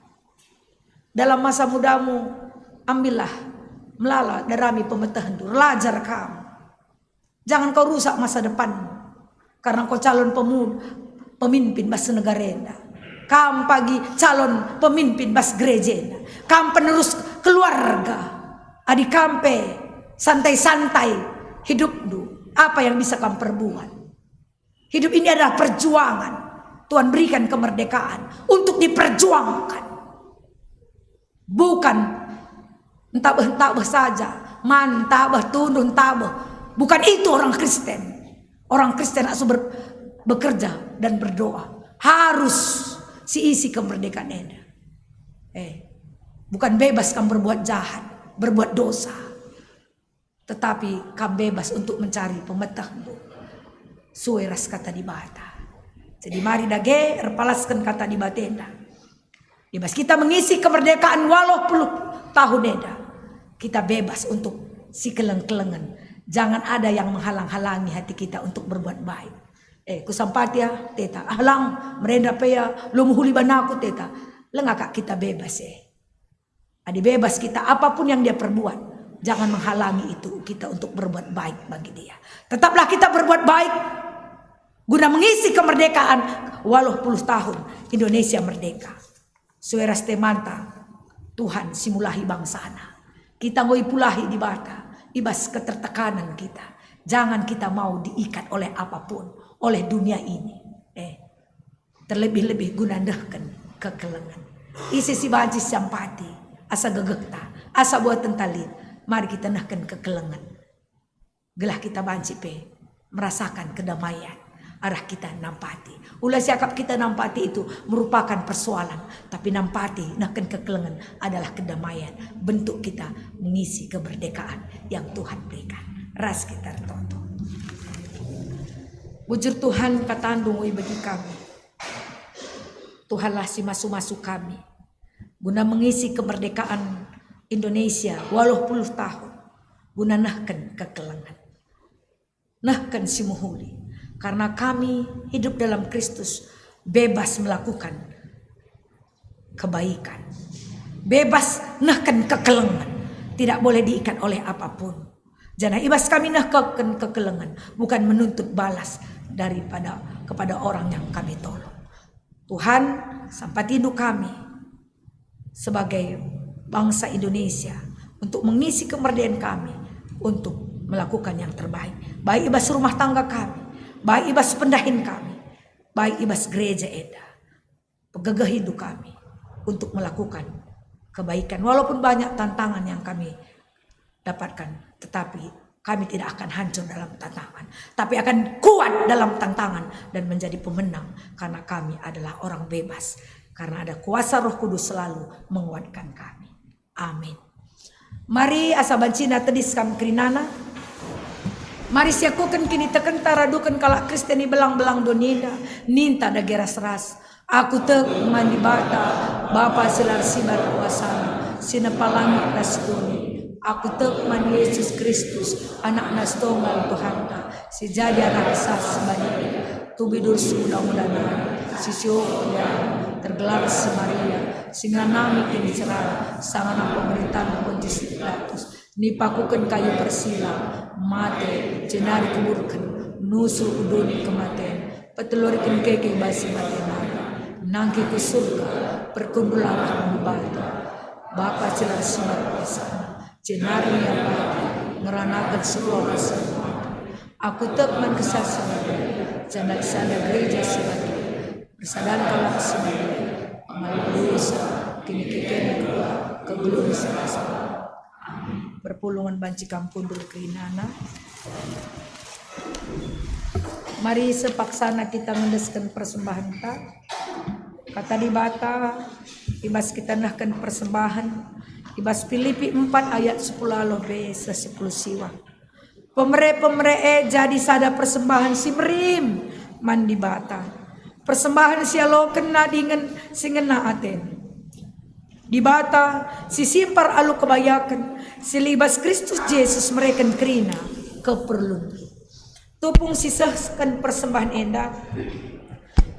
dalam masa mudamu, ambillah, melala, darami pemetehndu, erlajar kam. Jangan kau rusak masa depanmu, karena kau calon pemu-, pemimpin bas negara enda. Kam pagi calon pemimpin bas gereja enda. Kam penerus keluarga. Adi kam pe santai-santai hidupndu, apa yang bisa kam perbuat? Hidup ini adalah perjuangan. Tuhan berikan kemerdekaan untuk diperjuangkan. Bukan entabeh-entabeh saja, man entabeh, tunduh entabeh. Bukan itu orang Kristen. Orang Kristen harus ber-, bekerja dan berdoa. Harus si isi kemerdekaan enda. Eh, bukan bebas kam berbuat jahat, berbuat dosa. Tetapi kam bebas untuk mencari pemetehndu sue ras Kata Dibata. Jadi mari dage erpalasken Kata Dibata enda. I bas kita mengisi kemerdekaan waluh puluh tahun enda, kita bebas untuk sikeleng-kelengen. Jangan ada yang menghalang-halangi hati kita untuk berbuat baik. Eh, kusampati ya, teta. Ah, lang, merenda pe ya, lo mehuli banaku, teta. Langa kak kita bebas, eh. Adi bebas kita, apapun yang dia perbuat, jangan menghalangi itu kita untuk berbuat baik bagi dia. Tetaplah kita berbuat baik guna mengisi kemerdekaan waluh puluh tahun Indonesia merdeka. Sue ras temanta, Tuhan si mulahi bangsana. Kita enggo ipulahi Dibata i bas ketertekanan kita. Jangan kita mau diikat oleh apapun, oleh dunia ini. Eh, terlebih-lebih guna nehken kekelengen. Ise si banci siampati asa gegehta, asa buatenta lit, mari kita nehken kekelengen. Gelah kita banci pe merasakan kedamaian arah kita nampati. Ula siakap kita nampati itu merupakan persoalan, tapi nampati nehken kekelengen adalah kedamaian, bentuk kita mengisi kemerdekaan yang Tuhan berikan. Ras kita ertoto. Bujur Tuhan, katandu enggo ibegi kami. Tuhanlah si masu-masu kami guna mengisi kemerdekaan Indonesia waluh puluh tahun, guna nehken kekelengen, nehken si mehuli, karena kami hidup dalam Kristus, bebas melakukan kebaikan, bebas nehken kekelengen, tidak boleh diikat oleh apapun. Janah i bas kami nehken kekelengen, bukan menuntut balas daripada, kepada orang yang kami tolong. Tuhan, sampatindu kami sebagai bangsa Indonesia untuk mengisi kemerdekaan kami untuk melakukan yang terbaik, baik i bas rumah tangga kami, baik i bas pendahin kami, baik i bas gereja enda. Pegegehindu kami untuk melakukan kebaikan. Walaupun banyak tantangan yang kami dapatkan, tetapi kami tidak akan hancur dalam tantangan, tapi akan kuat dalam tantangan dan menjadi pemenang, karena kami adalah orang bebas, karena ada kuasa Roh Kudus selalu menguatkan kami. Amin. Mari asa bancina tedis kam kerinana. Mari siakuken kinitekenta raduken kalak Kristen i belang-belang doni enda, ninta dage ras-ras. Aku tek man Dibata, Bapa si la ersibar kuasana, si nepa langit ras doni. Aku tek man Jesus Kristus, Anakna setunggal Tuhanta, si jadi anak sah si badia, tubi dus undang-undang nari, si sioh tergelar si Maria, si ngenanami kiniseran, sanga nang pemerintahen Pontius Pilatus, nipakuken kayu persilang, mate, jenari kuburken, nusur ku doni kematen, Peteluriken keke bas si mate nari, nangkih ku surga, perkundul arah man Dibata, Bapa si la ersinar kuasana, jenari ia pagi ngeranaken sekolah si mate. Aku tek man kesah si mate, janah sada gereja si mate, persadan kalak si mate, pengalo dosa, kinikekelenna, kegeluhen si la sala. Amin. Perpulungen banci kam kundul kerinana. Mari sepaksana kita ngendesken persembahenta. Kata Dibata, i bas kita nehken persembahen, i bas Pilipi empat ayat sepuluh aloh be seh sepuluh siwah. Pemere-pemere e jadi sada persembahen si merim man Dibata. Persembahen si ialoken nadingen si ngena aten. Dibata si simpar alu kebayaken, si i bas Kristus Jesus mereken kerina keperlun. Tupung sisehken persembahen enda,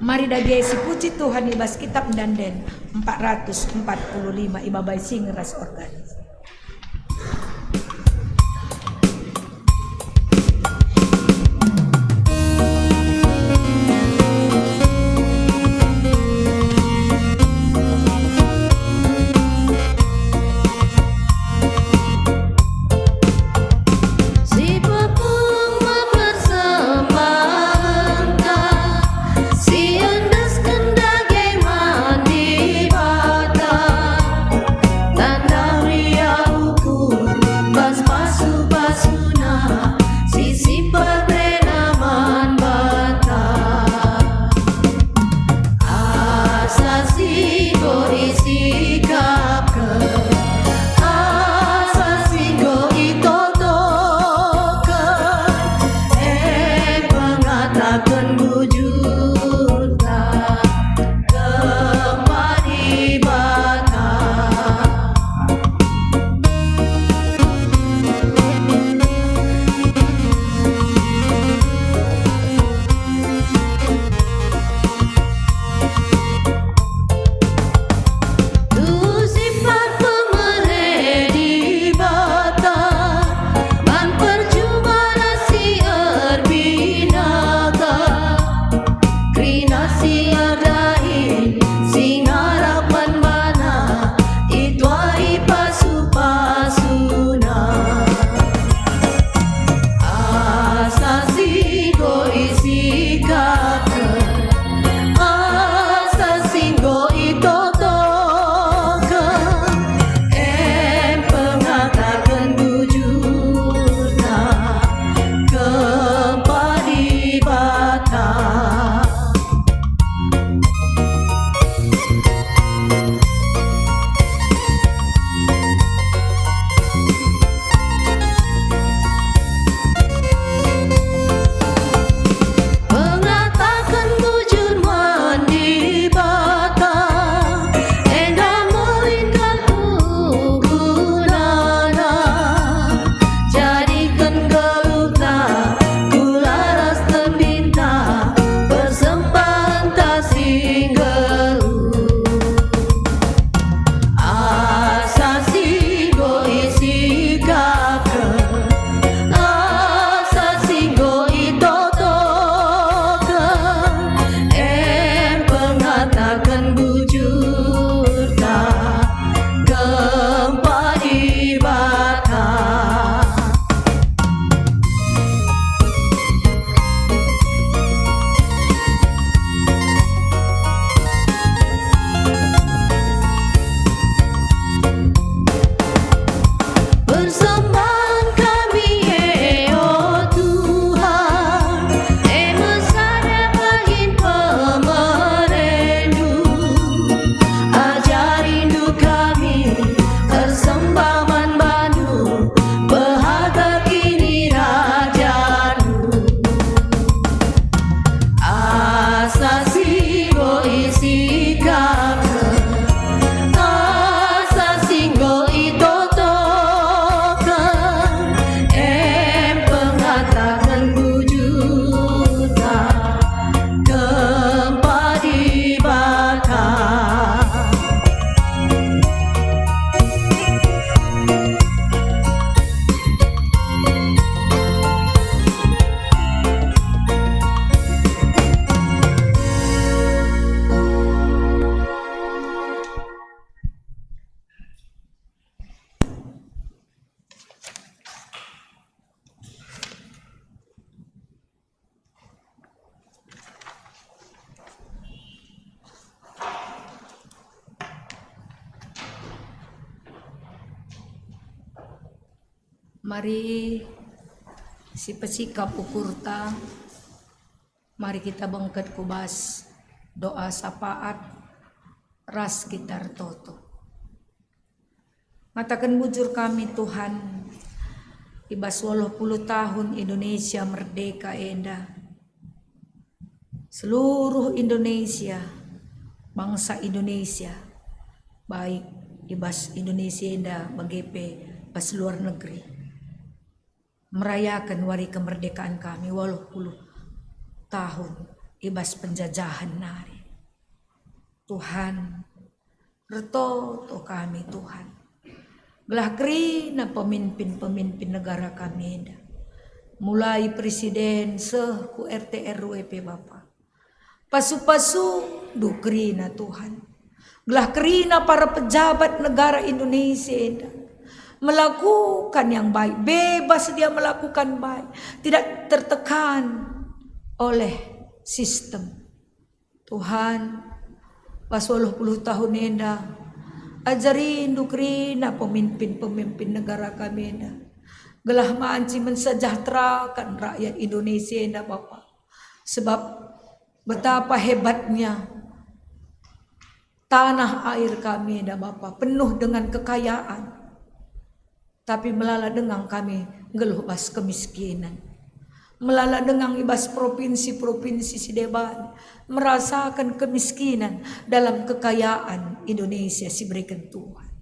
mari dage sipuji Tuhan i bas Kitab Enda-enden empat ratus empat puluh lima, ibabai singer ras organ. Si pepung me persembahenta, si endesken dage man Dibata, tandari Mari sipesikap ukurta, mari kita bengket ku bas doa sapaat ras kita ertoto. Ngataken bujur kami, Tuhan, i bas waluh puluh tahun Indonesia merdeka enda, seluruh Indonesia, bangsa Indonesia, baik i bas Indonesia enda bage pe bas luar negeri, merayaken wari kemerdekaan kami waluh puluh tahun i bas penjajahan nari. Tuhan, ertoto kami, Tuhan, gelah kerina pemimpin-pemimpin negara kami enda, mulai presiden seh ku R T R W P, Bapa. Pasu-pasundu kerina, Tuhan, gelah kerina para pejabat negara Indonesia enda melakukan yang baik, bebas dia melakukan baik, tidak tertekan oleh sistem. Tuhan, pas waluh puluh tahun enda, ajarindu kerina pemimpin-pemimpin negara kami enda, gelah banci mensejahterakan rakyat Indonesia enda, Bapa. Sebab betapa hebatnya tanah air kami enda, Bapa, penuh dengan kekayaan. Tapi melala denga kami nggeluh bas kemiskinan. Melala denga i bas provinsi-provinsi si deban merasaken kemiskinan dalam kekayaan Indonesia si ibereken Tuhan.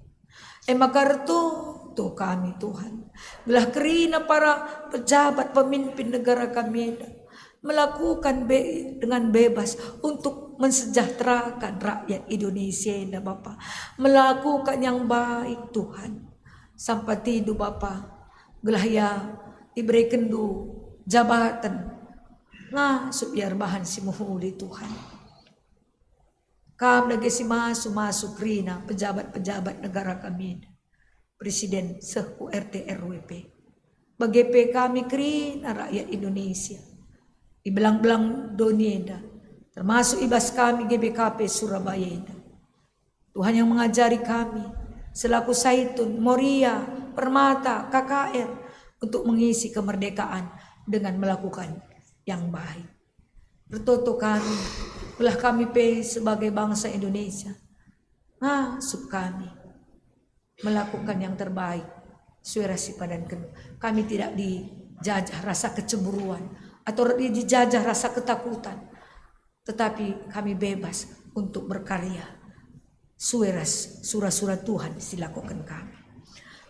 E maka ertoto kami, Tuhan, gelah kerina para pejabat pemimpin negara kami enda melakukan be-, dengan bebas untuk mensejahterakan rakyat Indonesia enda, Bapa. Melakukan yang baik, Tuhan. Sampatindu, Bapa, gelah ia iberekenndu jabaten ngasup ia erbahan si mehuli, Tuhan. Kam dage si masu-masu kerina pejabat-pejabat negara kami enda, presiden seh ku R T R W P. Bage pe kami kerina rakyat Indonesia i belang-belang doni enda, termasuk i bas kami G B K P Surabaya enda. Tuhan yang mengajari kami selaku Saitun, Moria, Permata, K K R untuk mengisi kemerdekaan dengan melakukan yang baik. Ertoto kami, gelah kami pe sebagai bangsa Indonesia ngasup kami melakukan yang terbaik sesuai ras si padanken. Kami tidak dijajah rasa kecemburuan atau dijajah rasa ketakutan, tetapi kami bebas untuk berkarya sesuai ras sura-sura Tuhan si lakoken kami.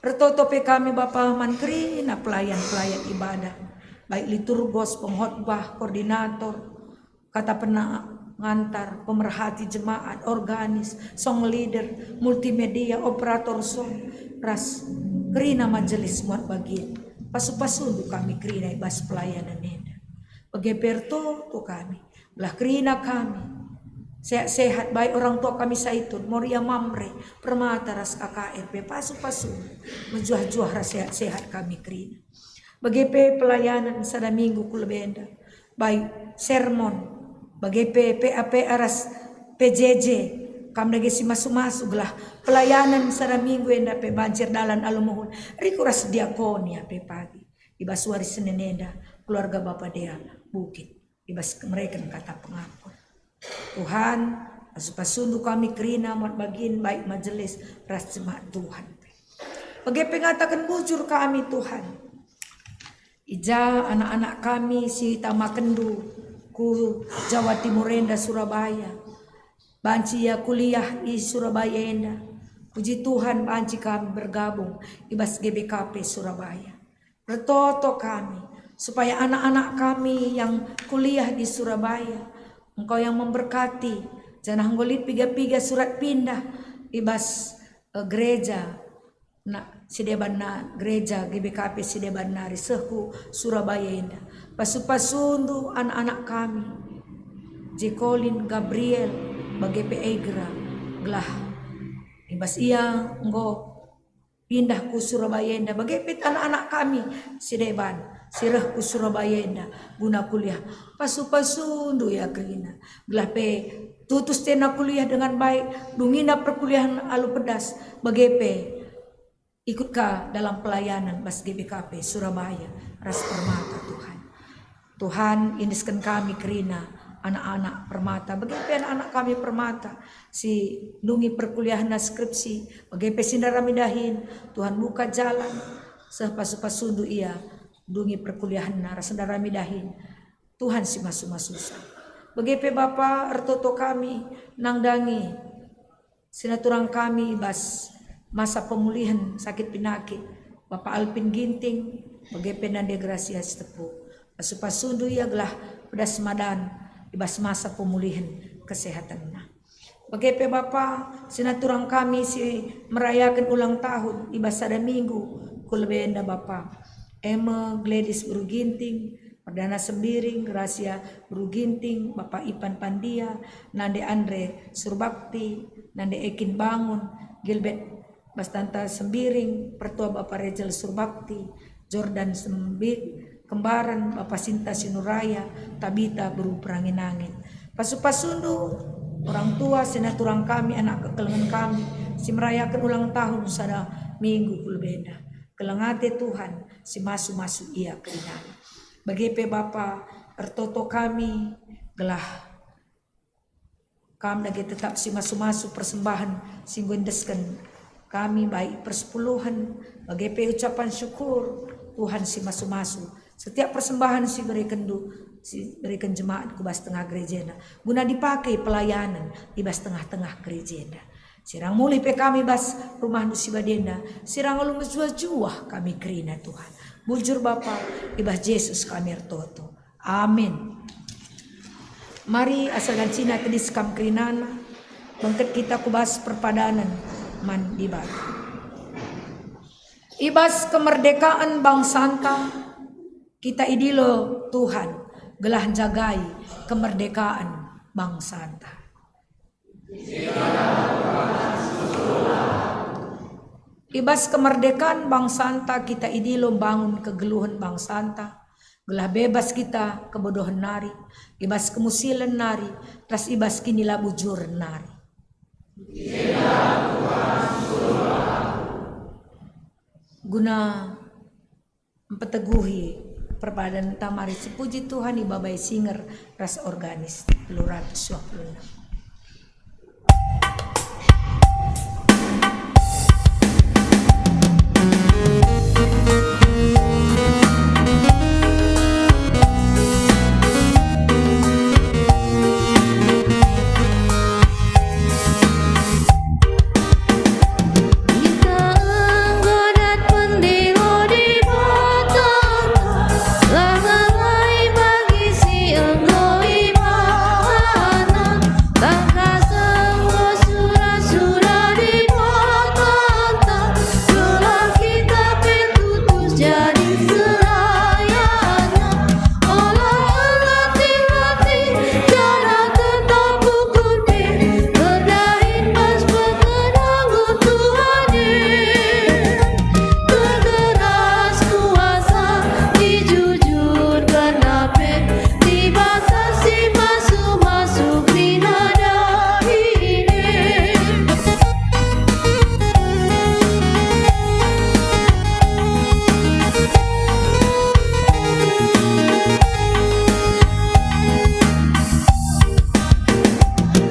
Ertoto pe kami, Bapa, man kerina pelayan-pelayan ibadah, baik liturgos, pengkhotbah, koordinator, kata penangan, pemerhati jemaat, organis, song leader, multimedia, operator sound, ras kerina majelis muat bagin. Pasu-pasundu kami kerina i bas pelayanan enda. Bage pe ertoto kami, gelah kerina kami sehat-sehat, baik orang tua kami Saitun, Moria, Mamre, Permata ras K K R pe, pasu-pasu mejuah-juah ras sehat-sehat kami kerina. Bage pe pelayanan sada minggu ku lebe enda, baik sermon, bage pe P A P A ras P J J, kam dage si masu-masu gelah pelayanan sada minggu enda pe banci erdalan alu mehuli, riku ras diakonia pe pagi. I bas wari Senin enda, keluarga Bapa Dea Bukit i bas mereken kata pengampun. Tuhan, pasu-pasundu kami kerina muat bagin, baik majelis ras jemaat Tuhan. Bage pe ngataken bujur kami, Tuhan. I ja anak-anak kami si itamakenndu ku Jawa Timur enda, Surabaya. Banci ia kuliah i Surabaya enda. Puji Tuhan, banci kami bergabung i bas G B K P Surabaya. Ertoto kami, supaya anak-anak kami yang kuliah di Surabaya, Engkau yang memberkati, janah enggo lit piga-piga surat pindah i bas, eh, gereja, na, si deban na, gereja G B K P si deban nari seh ku Surabaya enda. Pasu-pasundu anak-anak kami, Jekolin, Gabriel, bage pe Egra, gelah i bas ia enggo pindah ku Surabaya enda, bage pe anak-anak kami si deban si reh ku Surabaya enda guna kuliah. Pasu-pasundu ia kerina, gelah pe tutus tena kuliah dengan baik, dungina perkuliahen alu pedas, bage pe ikut ka dalam pelayanan bas G B K P Surabaya ras Permata, Tuhan. Tuhan, iendesken kami kerina anak-anak Permata, bage pe anak-anak kami Permata si ndungi perkuliahenna skripsi, bage pe si ndarami dahin. Tuhan, buka jalan seh pasu-pasundu ia ndungi perkuliahenna ras ndarami dahin. Tuhan si masu-masusa. Bage pe Bapa, ertoto kami nandangi si naturang kami i bas masa pemulihen sakit pinakit, Bapa Alpin Ginting, bage pe nande Gracia Sitepu. Pasu-pasundu ia gelah pedas madan i bas masa pemulihen kesehatenna. Bage pe Bapa, si naturang kami si merayaken ulang tahun i bas sada minggu ku lebe enda Bapa. E me Gladys Beru Ginting, Perdana Sembiring, Gracia Beru Ginting, Bapa Ipan Pandia, Nande Andre Surbakti, Nande Ekin Bangun, Gilbert Bastanta Sembiring, Pertua Bapa Rejel Surbakti, Jordan Sembi-, Kembaran, Bapa Sinta Sinuraya, Tabita Beru Perangin-angin. Pasu-pasundu, orang tua, si naturang kami, anak kekelengen kami, si merayaken ulang tahun sada minggu ku lebe enda. Keleng ate Tuhan, si masu-masu ia kerinana. Bage pe Bapa, ertoto kami, gelah Kam dage tetap si masu-masu persembahen si enggo iendesken kami, baik persepuluhen, bage pe ucapan syukur. Tuhan si masu-masu, setiap persembahen si berekenndu, si bereken jemaat ku bas tengah gerejana, guna dipake pelayanen i bas tengah-tengah gerejana. Sirang mulih pe kami bas rumahndu si badenda, sirang alu mejuah-juah kami kerina, Tuhan. Bujur Bapa, i bas Jesus kami ertoto. Amin. Mari asa gancina tedis kam kerinana, bengket kita ku bas perpadanen man Dibata. I bas kemerdekaan bangsanta, kita idilo Tuhan gelah njagai kemerdekaan bangsanta. I bas kemerdekaan bangsanta kita idilo mbangun kegeluhen bangsanta, gelah bebas kita kebodohen nari, i bas kemusilen nari, ras i bas kinilabujuren nari. Guna mpeteguhi perpadanenta, mari sipuji Tuhan ibabai singer ras organis, telu ratus dua puluh enam. Kita enggo dat pendilo Dibata, la ngalai bagi si enggo ibahanNa. Bangkas enggo sura-sura Dibata, gelah kita pe tutus jadi serayanNa. Ola erlatih-latih, janah tetap ukur pe, erdahin bas pegedangen Tuhan e. Ergeras kuasa, ijujurkenNa pe, Dibata si masu-masu kerina dahin e.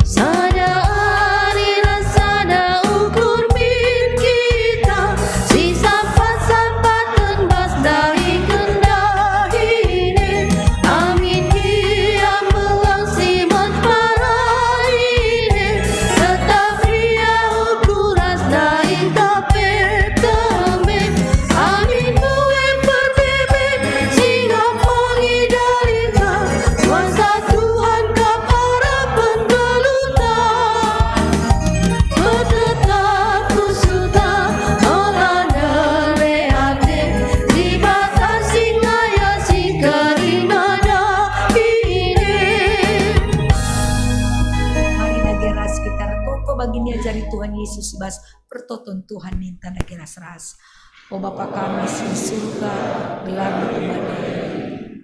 Sada ari ras sada ukur min kita, si sampat-sampaten bas dahiken dahin e. Amin, ia melang si man parahin e, tetap ia ukur ras dahinta pe tembe. Amin, mbue perbebe si ngampangi dalinta, kuasa Tuhan kap arapen geluhta. Petetap khusuta, ola nere ate, Dibata si ngayasi kerina dahin e. Mari dage ras kita ertoto bagi niajari Tuhan Yesus i bas pertoton Tuhan ninta dage ras-ras. O Bapa kami si i Surga, gelarNdu erbadia,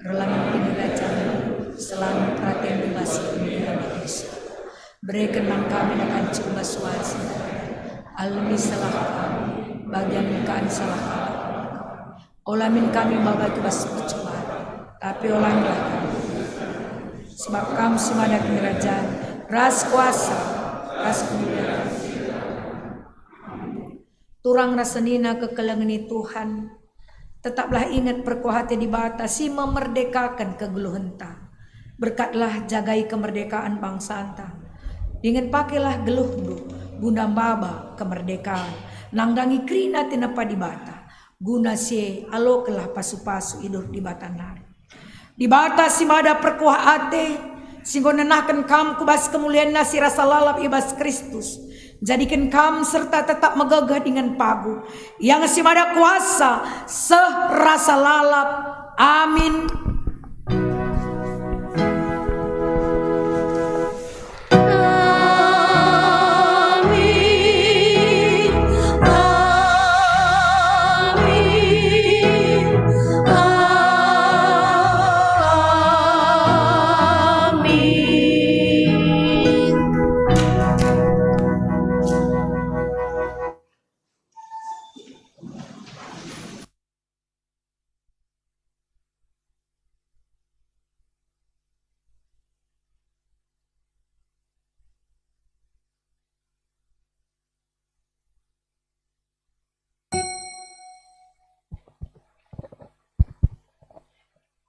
erlamen kinirajanNdu, selamen peratenNdu bas doni enda bas i Surga. Bereken man kami nakan cukup bas wari si ndarami. Alemi salah kami, Bagian keadaan salah. Ola min kami baba i bas percobaan, tapi olangilah kami. Sebab Kam si mada kinirajan, ras kuasa, ras kemulian. Turang ras senina kekelengen i Tuhan, tetaplah inget perkuah ate Dibata si memerdekaken kegeluhenta. Berkatlah jagai kemerdekaan bangsanta. Dingen pakelah geluhndu guna maba kemerdekaan, nandangi kerina tinepa Dibata. Guna si e alokenlah pasu-pasu idur Dibata nari. Dibata si mada perkuah ate, si enggo nenahken kam ku bas kemulianNa si rasa lalap i bas Kristus, jadiken kam serta tetap megegeh dingen pagu. Ia nge si mada kuasa seh rasa lalap. Amin. Amin. Amin. Amin.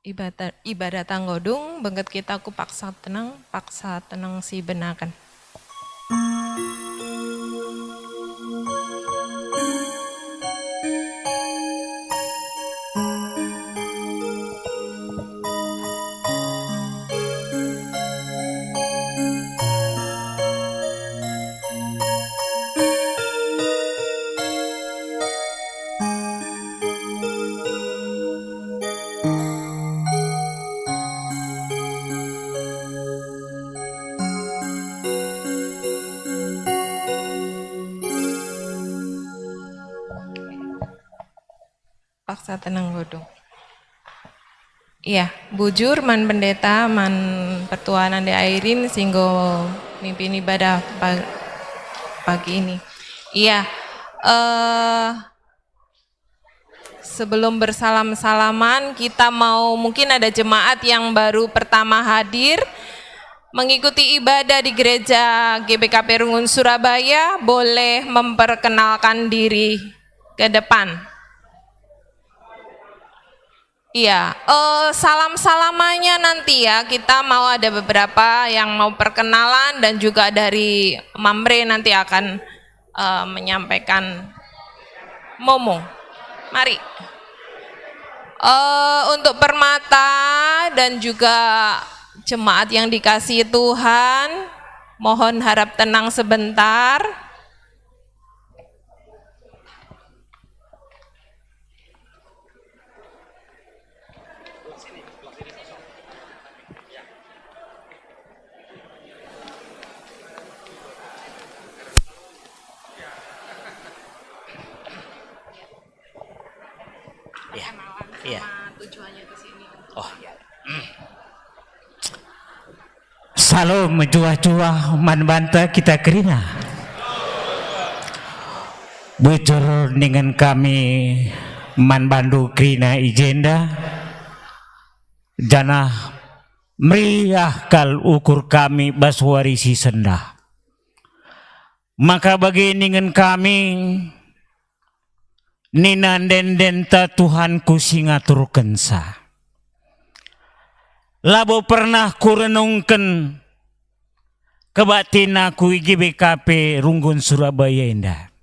Ibadah, ibadah tanggodung, bengket kita ku paksa tenang, paksa tenang si benaken. Paksa tenang, Godung. Iya, bujur man pendeta, man pertua nande Airin si enggo mimpin ibadah pa-, pagi ini. Iya, eh, sebelum bersalam-salaman, kita mau, mungkin ada jemaat yang baru pertama hadir mengikuti ibadah di Gereja G B K P Rungun Surabaya, boleh memperkenalkan diri ke depan. Iya, eh, salam-salamannya nanti ya, kita mau ada beberapa yang mau perkenalan dan juga dari Mamre nanti akan, eh, menyampaikan Momo. Mari. Eh, untuk Permata dan juga jemaat yang dikasihi Tuhan, mohon harap tenang sebentar. Iya. Iya. Oh. Salo mejuah-juah man banta kita kerina. Bujur ningen kami man bandu kerina i jenda, janah meriah kal ukur kami bas wari si sendah. Maka bage ningen kami, nina ende-endenta Tuhanku si ngaturkenca. Labo pernah kurenungken kebaktin aku i G B K P Runggun Surabaya enda.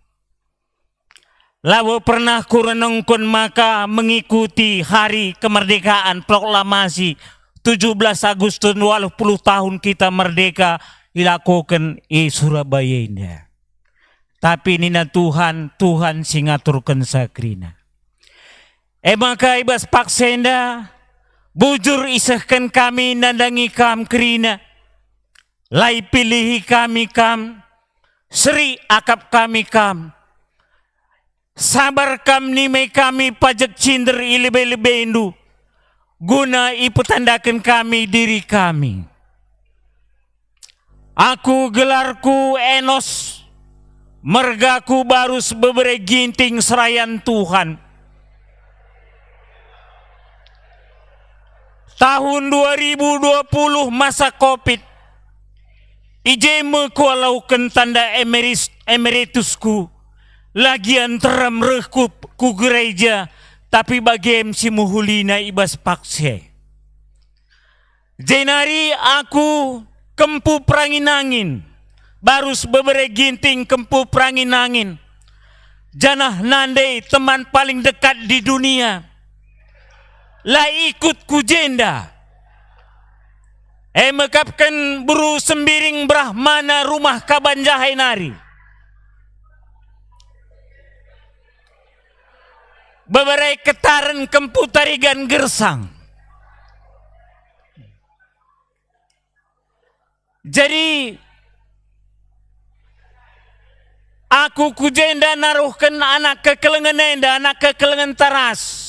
Labo pernah kurenungken maka mengikuti hari kemerdekaan, proklamasi tujuh belas Agustus, waluh puluh tahun kita merdeka, ilakoken i Surabaya enda. Tapi nina Tuhan, Tuhan si ngaturkenca kerina. E maka i bas paksa enda, bujur isehken kami nandangi Kam kerina. La ipilihi kami Kam, seri akap kami Kam. Sabar Kam nimai kami pajek cinder i lebe-lebendu, guna ipetandaken kami diri kami. Aku gelarku Enos, Mergaku Barus Bebere Ginting serayan Tuhan. Tahun dua ribu dua puluh masa covid, i je me kualoken tanda emeris-, emeritusku, la gia nterem rehku ku gereja, tapi bagem si mehulina i bas paksa e. Jenari aku kempu perangin-angin, Barus Bebere Ginting kempu perangin-angin, janah nande teman paling dekat di dunia la ikut ku jenda. E mekapken beru Sembiring Brahmana rumah Kaban Jahe nari. Bebere Ketaren kempu Tarigan Gersang. Jadi, aku ku jenda naruhken anak kekelengen enda, anak kekelengen Taras.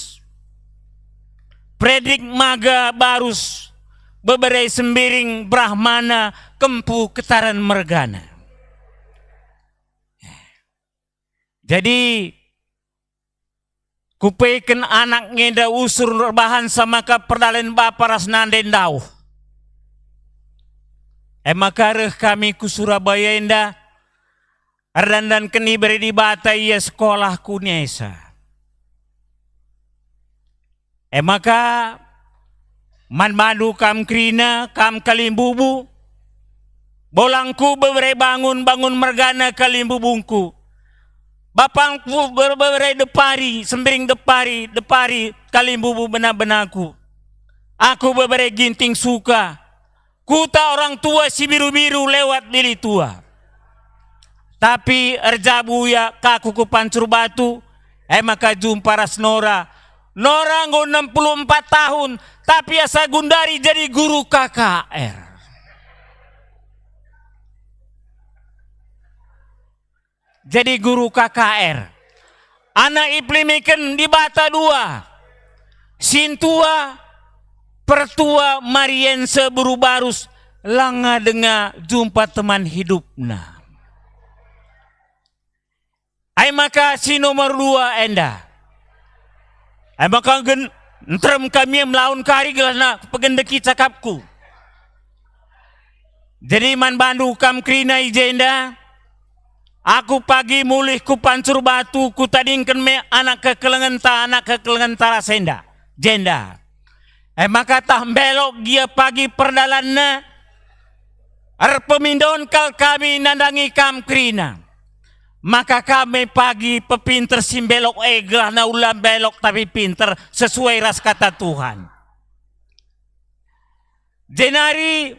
Fredrik Maga Barus, Bebere Sembiring Brahmana kempu Ketaren mergana. Jadi, kupeken anak ngenda usur erbahansa maka perdalanen bapa ras nande ndauh. E maka reh kami ku Surabaya enda, erdandanken ibere Dibata ia sekolah ku Nesa. E maka, man bandu kam kerina, kam kalimbubu, bolangku bebere bangun, bangun mergana kalimbubungku. Bapangku bebere depari, Sembiring depari, depari kalimbubu bena-benaku. Aku bebere Ginting Suka, kuta orang tua si biru-biru lewat Dili Tua. Tapi erjabu ia ka aku ku Pancur Batu, e maka jumpa ras Nora. Nora enggo enam puluh empat tahun, tapi asa gundari jadi guru K K R. Jadi guru K K R. Anak ipelimiken Dibata dua. Sintua, pertua Mariense beru Barus, langa denga jumpa teman hidupna. Ai maka si nomor dua enda. Ai maka gen-, nterem kami melaun kari gelah pegendeki cakapku. Jadi man bandu kam kerina i jenda, aku pagi mulih ku Pancur Batu, kutadingken me anak kekelengenta, anak kekelengenta ras enda, jenda. E maka tah mbelok gia pagi perdalanna, erpemindon kal kami nandangi kam kerina. Maka kami pagi pepinter si mbelok e, gelahna ula mbelok tapi pinter sesuai ras kata Tuhan. Jenari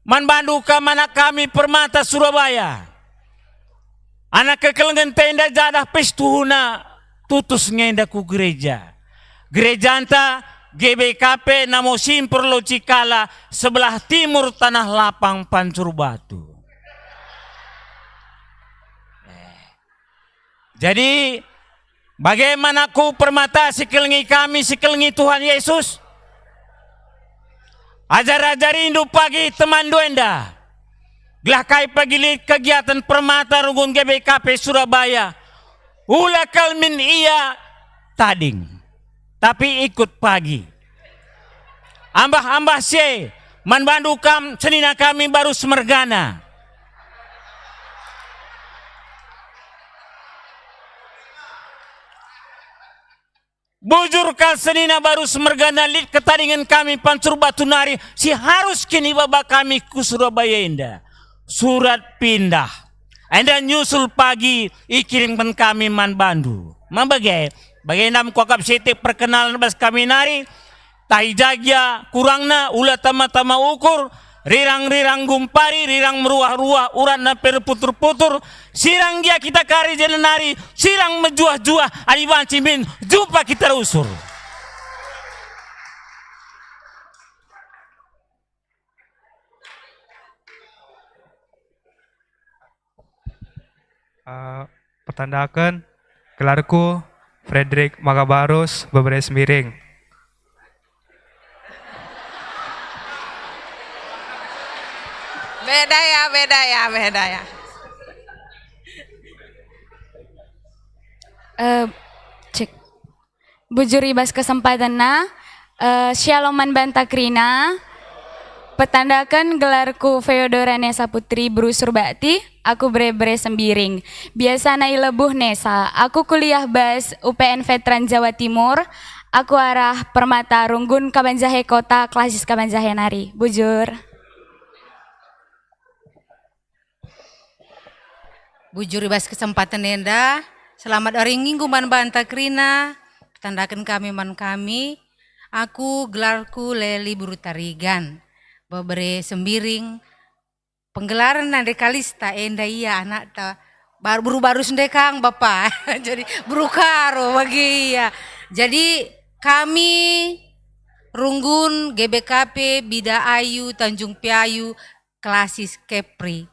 man bandu kam anak kami permata Surabaya. Anak kekelengen tenda jadah pis tuhuna tutus ngenda ku gereja. Gerejanta G B K P Namo Simpur Locikala sebelah timur Tanah Lapang Pancur Batu. Jadi, bagaimana ku permata si kelengi kami, si kelengi Tuhan Yesus? Ajar-ajarindu pagi temanndu enda. Gelah kai pagi lit kegiatan permata runggun G B K P Surabaya, ula kal min ia tading, tapi ikut pagi. Ambah-ambah si e, man bandu kam senina kami Barus mergana. Bujur kal senina Barus mergana lit ketadingen kami Pancur Batu nari si harus kin ibaba kami ku Surabaya enda. Surat pindah. Enda nyusul pagi ikirimken kami man bandu. Mabage, bagenda me kuakap sitik perkenalan bas kami nari, tahi ja gia kurangna, ula tama-tama ukur, rirang-rirang gumpari, rirang meruah-ruah, uratna pe erputur-putur, sirang gia kita kari jenari, sirang mejuah-juah, adi banci min jumpa kita rusur. Eh, pertandaken, gelarku Frederick Magabarus, Bebere Sembiring. Beda ya, beda ya, beda ya. Eh, cek. Bujur i bas kesempatenna, eh, shalom man banta kerina. Petandaken gelarku Feodora Nesa Putri Brusur Bakti, aku bere-bere Sembiring. Biasana i Lebuh Nesa. Aku kuliah bas U P N Veteran Jawa Timur. Aku arah Permata Runggun Kabanjahe Kota, klasis Kabanjahe nari. Bujur. Bujur i bas kesempaten enda, selamat wari Minggu man banta kerina, petandaken kami man kami, aku gelarku Leli Buru Tarigan, bebere Sembiring, penggelaren nande kalista enda ia anakta, bar-, buru barus nde kang bapa, jadi buru karo bage ia. Jadi kami Runggun G B K P Bida Ayu Tanjung Piayu, klasis Kepri.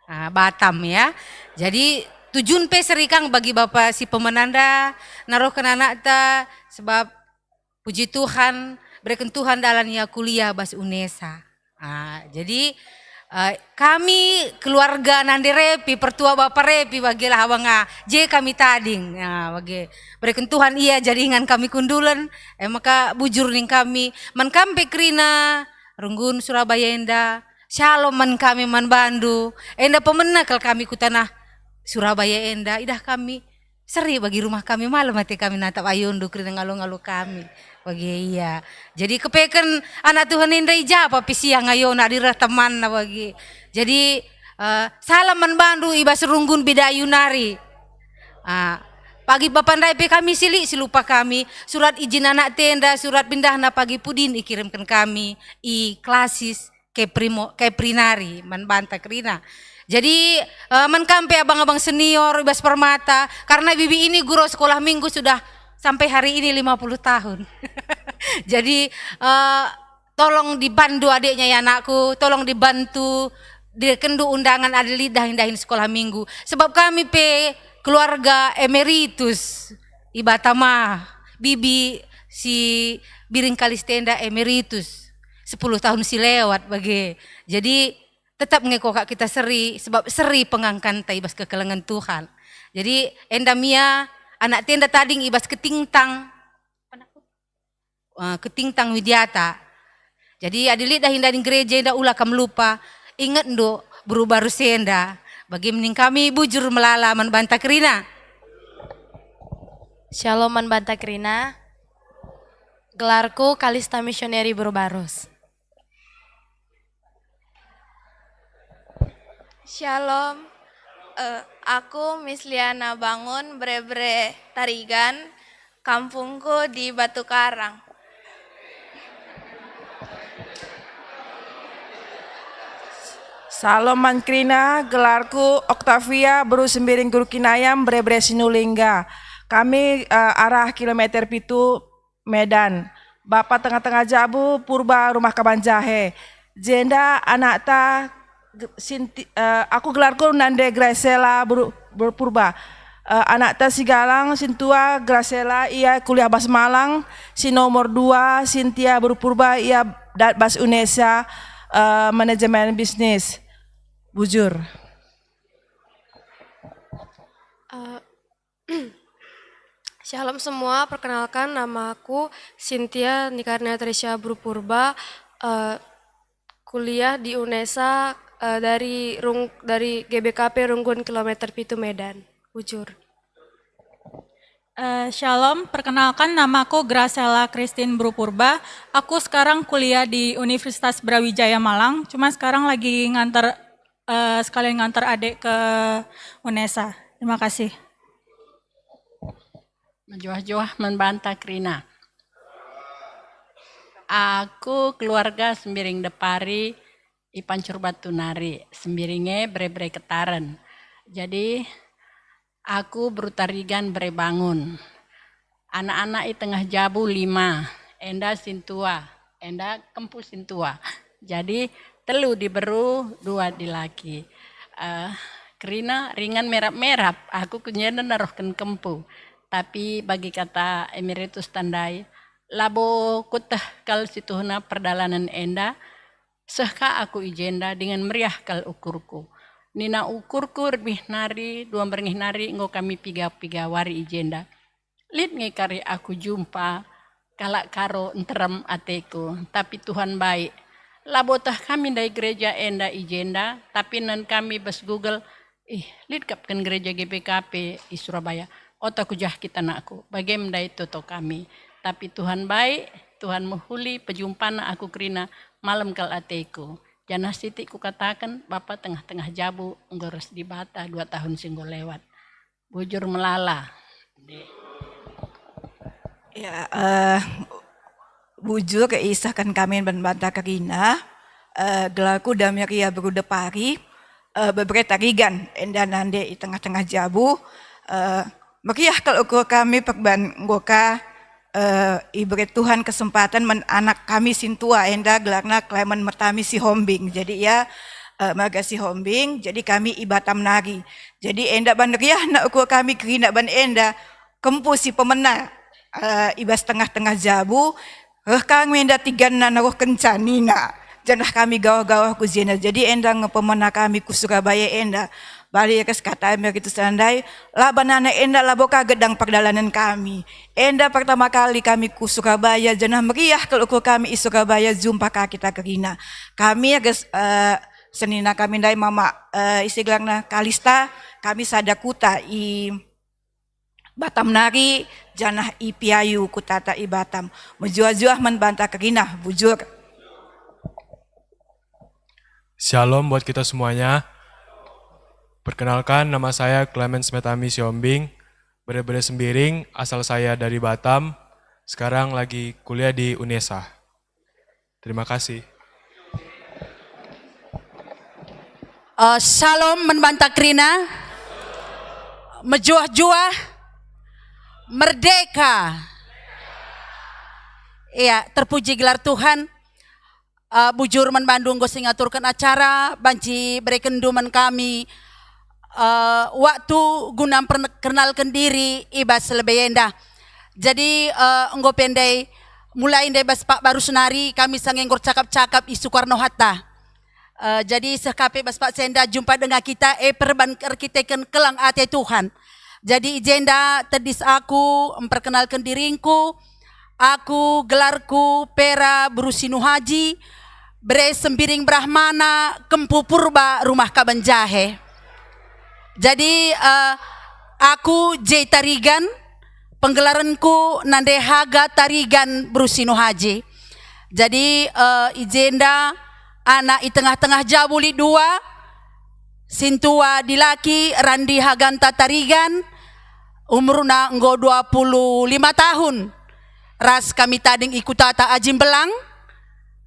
Ah, Batam ya. Jadi tujun pe seri kang bagi bapa si pemenanda narohken anakta, sebab puji Tuhan, bereken Tuhan dalan ia kuliah bas UNESA. Ah, jadi, eh, kami keluarga nande Repi, pertua bapa Repi, bagelah abang ah, je kami tading. Ah, bage. Bereken Tuhan ia jadi ingan kami kundulen, eh, maka bujur ning kami. Man kam pe kerina, Runggun Surabaya enda, shalom man kami man bandu. Enda pemena kal kami ku tanah Surabaya enda, idah kami seri bagi rumah kami, malem ate kami natap ayondu kerina ngalo-ngalo kami. Bage ia. Jadi kepeken anak Tuhan enda i ja pe siang ayona adi reh temanna bage. Jadi, eh, salam man bandu i bas Runggun Bida Ayu nari. Ah, pagi bapa ndai pe kami silik si lupa kami, surat izin anakta enda, surat pindahna pagi pudin ikirimken kami i klasis Kepri mo-, Kepri nari man banta kerina. Jadi, eh, man kam pe abang-abang senior i bas Permata, karena Bibi ini guru sekolah minggu sudah sampai hari ini lima puluh tahun. Jadi, eh, tolong dibantu adiknya ya anakku, tolong dibantu, direkenndu undangan adi lit dahin-dahin sekolah minggu. Sebab kami pe keluarga emeritus i Batam ah, Bibi si Biring Kalista enda emeritus sepuluh tahun si lewat bage. Jadi tetap nge kokak kita seri, sebab seri pengangkanta i bas kekelengen Tuhan. Jadi enda mia anakta enda tading i bas Ketingtang, eh, Ketingtang Widiata. Jadi adi lit dahin-dahin gereja enda ula kam lupa, ingetndu buru barus enda. Bagi ning kami bujur melala man banta kerina. Shalom man banta kerina. Gelarku Kalista Misioneri Buru Barus. Shalom. Eh, aku Miss Liana Bangun, bere-bere Tarigan, kampungku di Batu Karang. Shalom man kerina, gelarku Octavia, Buru Sembiring Guru Kinayam, bere-bere Sinulingga. Kami, eh, arah kilometer pitu, Medan. Bapa tengah-tengah jabu, Purba, rumah Kabanjahe. Jenda anakta ge-, Sinti-, eh, aku gelarku nande Graciela Bur-, Bur-, Purba. Eh, anakta si galang, sintua Graciela, ia kuliah bas Malang, si nomor dua, Sintia Bur-, Purba, ia dat bas UNESA, eh, manajemen bisnis. Bujur. Eh, Shalom semua, perkenalkan nama aku Cynthia Nikarnia Trisha Bru Purba, eh, kuliah di UNESA, eh, dari Rung-, dari G B K P Runggun kilometer pitu Medan. Bujur. Eh, shalom, perkenalkan namaku Graciela Christine Bru Purba. Aku sekarang kuliah di Universitas Brawijaya Malang, cuma sekarang lagi nganter, eh, sekalian nganter adik ke UNESA. Terima kasih. Mejuah-juah man banta kerina. Aku keluarga Sembiring Depari i Pancur Batu nari, Sembiring e bere-bere Ketaren. Jadi, aku Bru Tarigan bere Bangun. Anak-anak i tengah jabu lima, enda sintua, enda kempu sintua. Jadi, telu diberu, dua dilaki. Eh, kerina ringan merap-merap, aku ku jenda narohken kempu. Tapi bagi kata emeritus tandai, labo kueteh kal situhuna perdalanen enda, seh ka aku i jenda dingen meriah kal ukurku. Nina ukurku, erbih nari, dua merenggih nari enggo kami piga-piga wari i jenda. Lit nge kari aku jumpa kalak Karo nterem ateku, tapi Tuhan baik. Labo tah kami ndai gereja enda i jenda, tapi nen kami bas Google, ih, lit kap kin gereja G B K P i Surabaya. Ota ku jah kita, nakku, bage me ndai toto kami. Tapi Tuhan baik, Tuhan mehuli, pejumpana aku kerina, malem kal ateku. Janah sitik kukataken, Bapa tengah-tengah jabu enggo ras Dibata dua tahun si enggo lewat. Bujur melala. Ya, eh, bujur isehken kami man banta kerina, eh, gelarku Dameria Beru Depari, eh, bebere Tarigan, enda nande i tengah-tengah jabu, eh, meriah kal ukur kami perban enggo ka, eh, ibere Tuhan kesempatan man anak kami sintua enda gelarna Clement Mertami Sihombing. Jadi ia, eh, marga Sihombing, jadi kami i Batam nari. Jadi enda ban riahna ukur kami kerina ban enda kempu si pemena, eh, i bas tengah-tengah jabu, reh kami enda tiganna naruhkenca nina, janah kami gawah-gawah ku jenda. Jadi enda nge pemena kami ku Surabaya enda. Bali ras kata Emeritus Randai, la banana enda labo ka gedang perdalanen kami. Enda pertama kali kami ku Surabaya, janah meriah kal ukur kami i Surabaya jumpa ka kita kerina. Kami ras, eh, senina kami ndai Mama, eh, ise gelarna, Kalista, kami sada kuta i Batam nari, janah i Piayu kutata i Batam. Mejuah-juah man banta kerina, bujur. Shalom buat kita semuanya. Perkenalkan, nama saya Clemens Metami Siombing, bere-bere Sembiring, asal saya dari Batam, sekarang lagi kuliah di UNESA. Terima kasih. Eh, shalom man banta kerina. Mejuah-juah. Merdeka. Iya, terpuji gelar Tuhan. Eh, bujur man bandu enggo si ngaturken acara, banci berekenndu man kami, eh, waktu guna mperkenalken diri i bas lebe enda. Jadi, eh, enggo pe ndai, mulai ndai bas Pak Barus nari, kami sanga enggo ercakap-cakap i Soekarno Hatta. Eh, jadi seh ka pe bas Pak Senda jumpa denga kita, e perban erkiteken keleng ate Tuhan. Jadi i jenda tedis aku mperkenalken diringku, aku gelarku Pera Beru Sinuhaji, bere Sembiring Brahmana, Kempu Purba, Rumah Kaben Jahe. Jadi, eh, aku J Tarigan, penggelarenku nande Haga Tarigan Beru Sinuhaji. Jadi, eh, i jenda anak i tengah-tengah jabu lit dua, sintua dilaki Randi Haganta Tarigan, umurna enggo dua puluh lima tahun. Ras kami tading i kutata Aji Mbelang,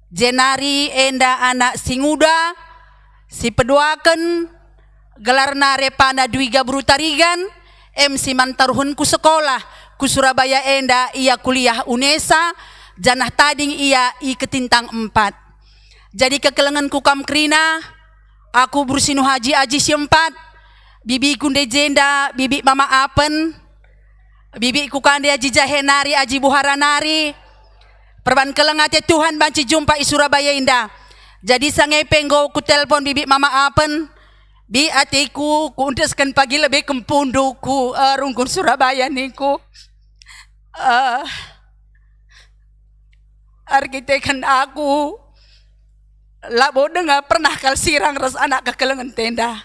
jenari enda anak si nguda, si peduaken, gelarna Repana Dwi Gabru Tarigan, em si man taruhenku sekolah ku Surabaya enda ia kuliah UNESA, janah tading ia i Ketintang empat. Jadi kekelengenku kam kerina, aku Beru Sinuhaji Aji Siempat, bibiku ndai jenda, bibi Mama Apen, bibiku ka ndai Aji Jahe nari, Aji Buhara nari. Perban keleng ate Tuhan banci jumpa i Surabaya enda. Jadi sanga pe enggo kutelpon bibi Mama Apen, bi ateku kuendesken pagi lebe kempundu ku, eh, rungkun Surabaya ningku. Eh, erkiteken aku labo denga pernah kal sirang ras anak kekelengen tenda.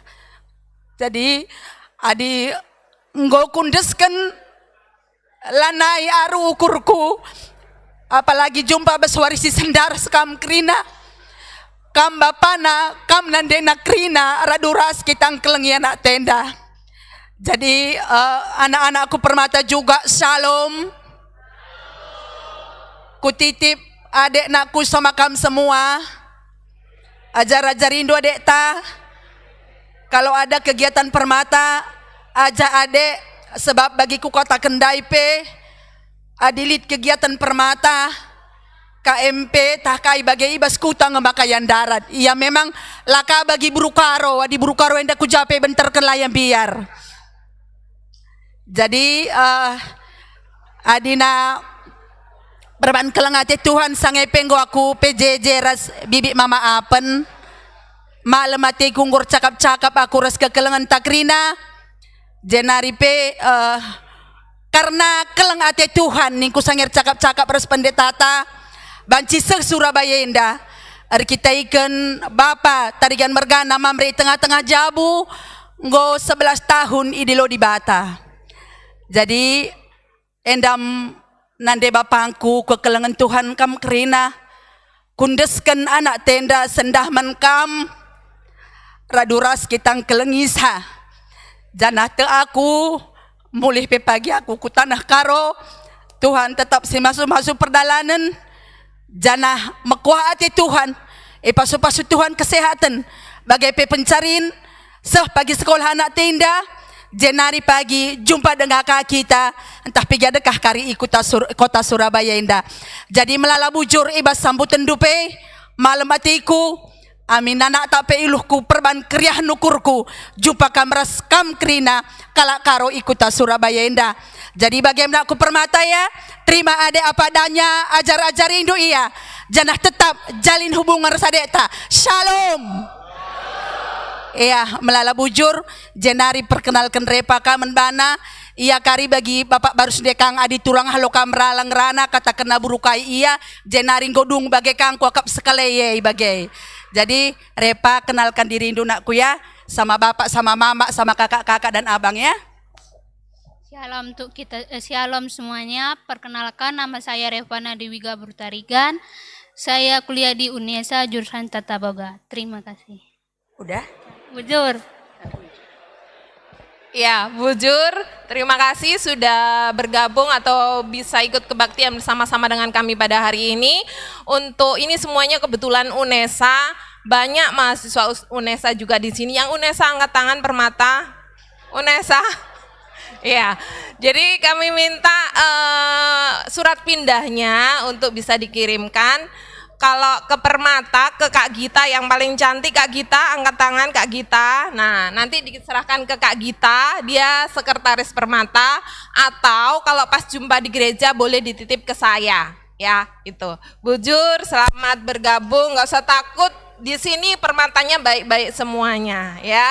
Jadi, adi enggo kuendesken, lanai aru ukurku, apalagi jumpa bas wari si sendaras kam kerina, kam bapana, kam nandena kerina, radu ras kita ngkelengi anak tenda. Jadi, eh, anak-anakku permata juga, shalom. Kutitip adek nakku sama kam semua. Ajar-ajarindu adekta. Kalau ada kegiatan permata, ajak adek, sebab bagi kukataken ndai pe, adi lit kegiatan permata, K M P, tah kai bage i bas kuta nge maka ia ndarat. Ia memang la ka bagi Beru Karo, adi Beru Karo enda ku ja pe benterken la ia mbiar. Jadi, eh, adina perban keleng ate Tuhan sanga pe enggo aku P J J ras bibi Mama Apen. Malem ateku enggo ercakap-cakap aku ras kekelengenta kerina, jenari pe, eh, karena keleng ate Tuhan ningku sanga ercakap-cakap ras pendetata, banci seh Surabaya enda, erkiteken Bapa Tarigan mergana Mamre i tengah-tengah jabu, enggo sebelas tahun idilo Dibata. Jadi, endam nande bapangku, kekelengen Tuhan kam kerina. Kuendesken anak enda sendah man kam, radu ras kita ngkelengisa. Janah tek aku, mulih pe pagi aku ku taneh Karo, Tuhan tetap si masu-masu perdalanen, janah mekuah ate Tuhan, ipasu-pasu Tuhan kesehatan, bage pe pencarin, seh pagi sekolah anak enda, jenari pagi jumpa denga ka kita, ntah piga dekah kari i kota Sur-, kota Surabaya enda. Jadi melala bujur i bas sambutenndu pe, malem ateku, amin anakta pe iluhku perban keriahen ukurku, jumpa kam ras kam kerina kalak Karo i kota Surabaya enda. Jadi bage me nak ku permata ya, terima ade apa adanya, ajar-ajarindu ia, janah tetap jalin hubungan ras adekta. Shalom. Iya, melala bujur, jenari perkenalken Repa ka man bana, ia kari bagi Bapak Barus Dekang adi turang halo kam rala ngerana katakenna buru kai ia, jenari enggo dung bage kang kuakap sekali ia i bage. Jadi, Repa, kenalkan dirindu nakku ya, sama bapak, sama mama, sama kakak-kakak dan abang ya. Shalom untuk kita, eh, shalom semuanya. Perkenalkan, nama saya Revana Dewi Gabur Tarigan. Saya kuliah di UNESA, jurusan Tata Boga. Terima kasih. Udah? Bujur. Ya, bujur. Terima kasih sudah bergabung atau bisa ikut kebaktian bersama-sama dengan kami pada hari ini. Untuk ini semuanya kebetulan UNESA, banyak mahasiswa us-, UNESA juga di sini. Yang UNESA angkat tangan, Permata. UNESA. Ya, jadi kami minta, eh, surat pindahnya untuk bisa dikirimkan. Kalau ke Permata, ke Kak Gita yang paling cantik, Kak Gita, angkat tangan, Kak Gita. Nah, nanti diserahkan ke Kak Gita, dia sekretaris Permata. Atau kalau pas jumpa di gereja, boleh dititip ke saya. Ya, itu. Bujur, selamat bergabung, nggak usah takut. Di sini Permatanya baik-baik semuanya, ya.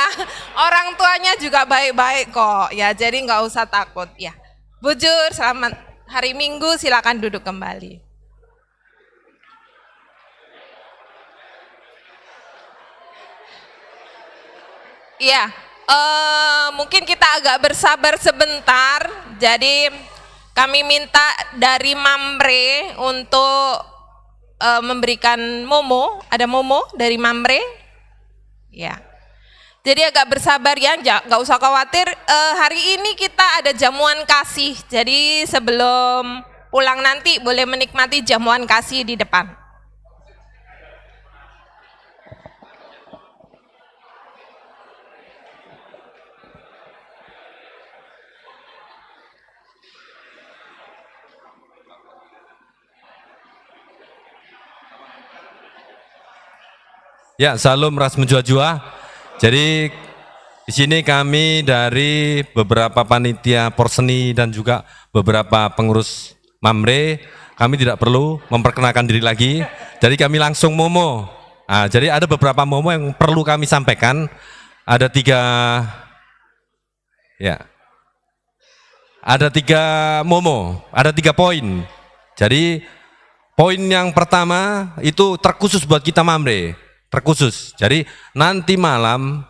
Orang tuanya juga baik-baik kok, ya. Jadi nggak usah takut, ya. Bujur, selamat hari Minggu, silakan duduk kembali. Iya, eh, mungkin kita agak bersabar sebentar. Jadi, kami minta dari Mamre untuk, eh, memberikan momo. Ada momo dari Mamre? Ya. Jadi, agak bersabar ya, ja-, nggak usah khawatir. Eh, hari ini kita ada jamuan kasih. Jadi, sebelum pulang nanti boleh menikmati jamuan kasih di depan. Ya, salam ras mejuah-juah. Jadi, di sini kami dari beberapa panitia porseni dan juga beberapa pengurus Mamre, kami tidak perlu memperkenalkan diri lagi. Jadi, kami langsung momo. Ah, jadi, ada beberapa momo yang perlu kami sampaikan. Ada tiga, ya. Ada tiga momo, ada tiga poin. Jadi, poin yang pertama itu terkhusus buat kita Mamre, terkhusus. Jadi, nanti malam,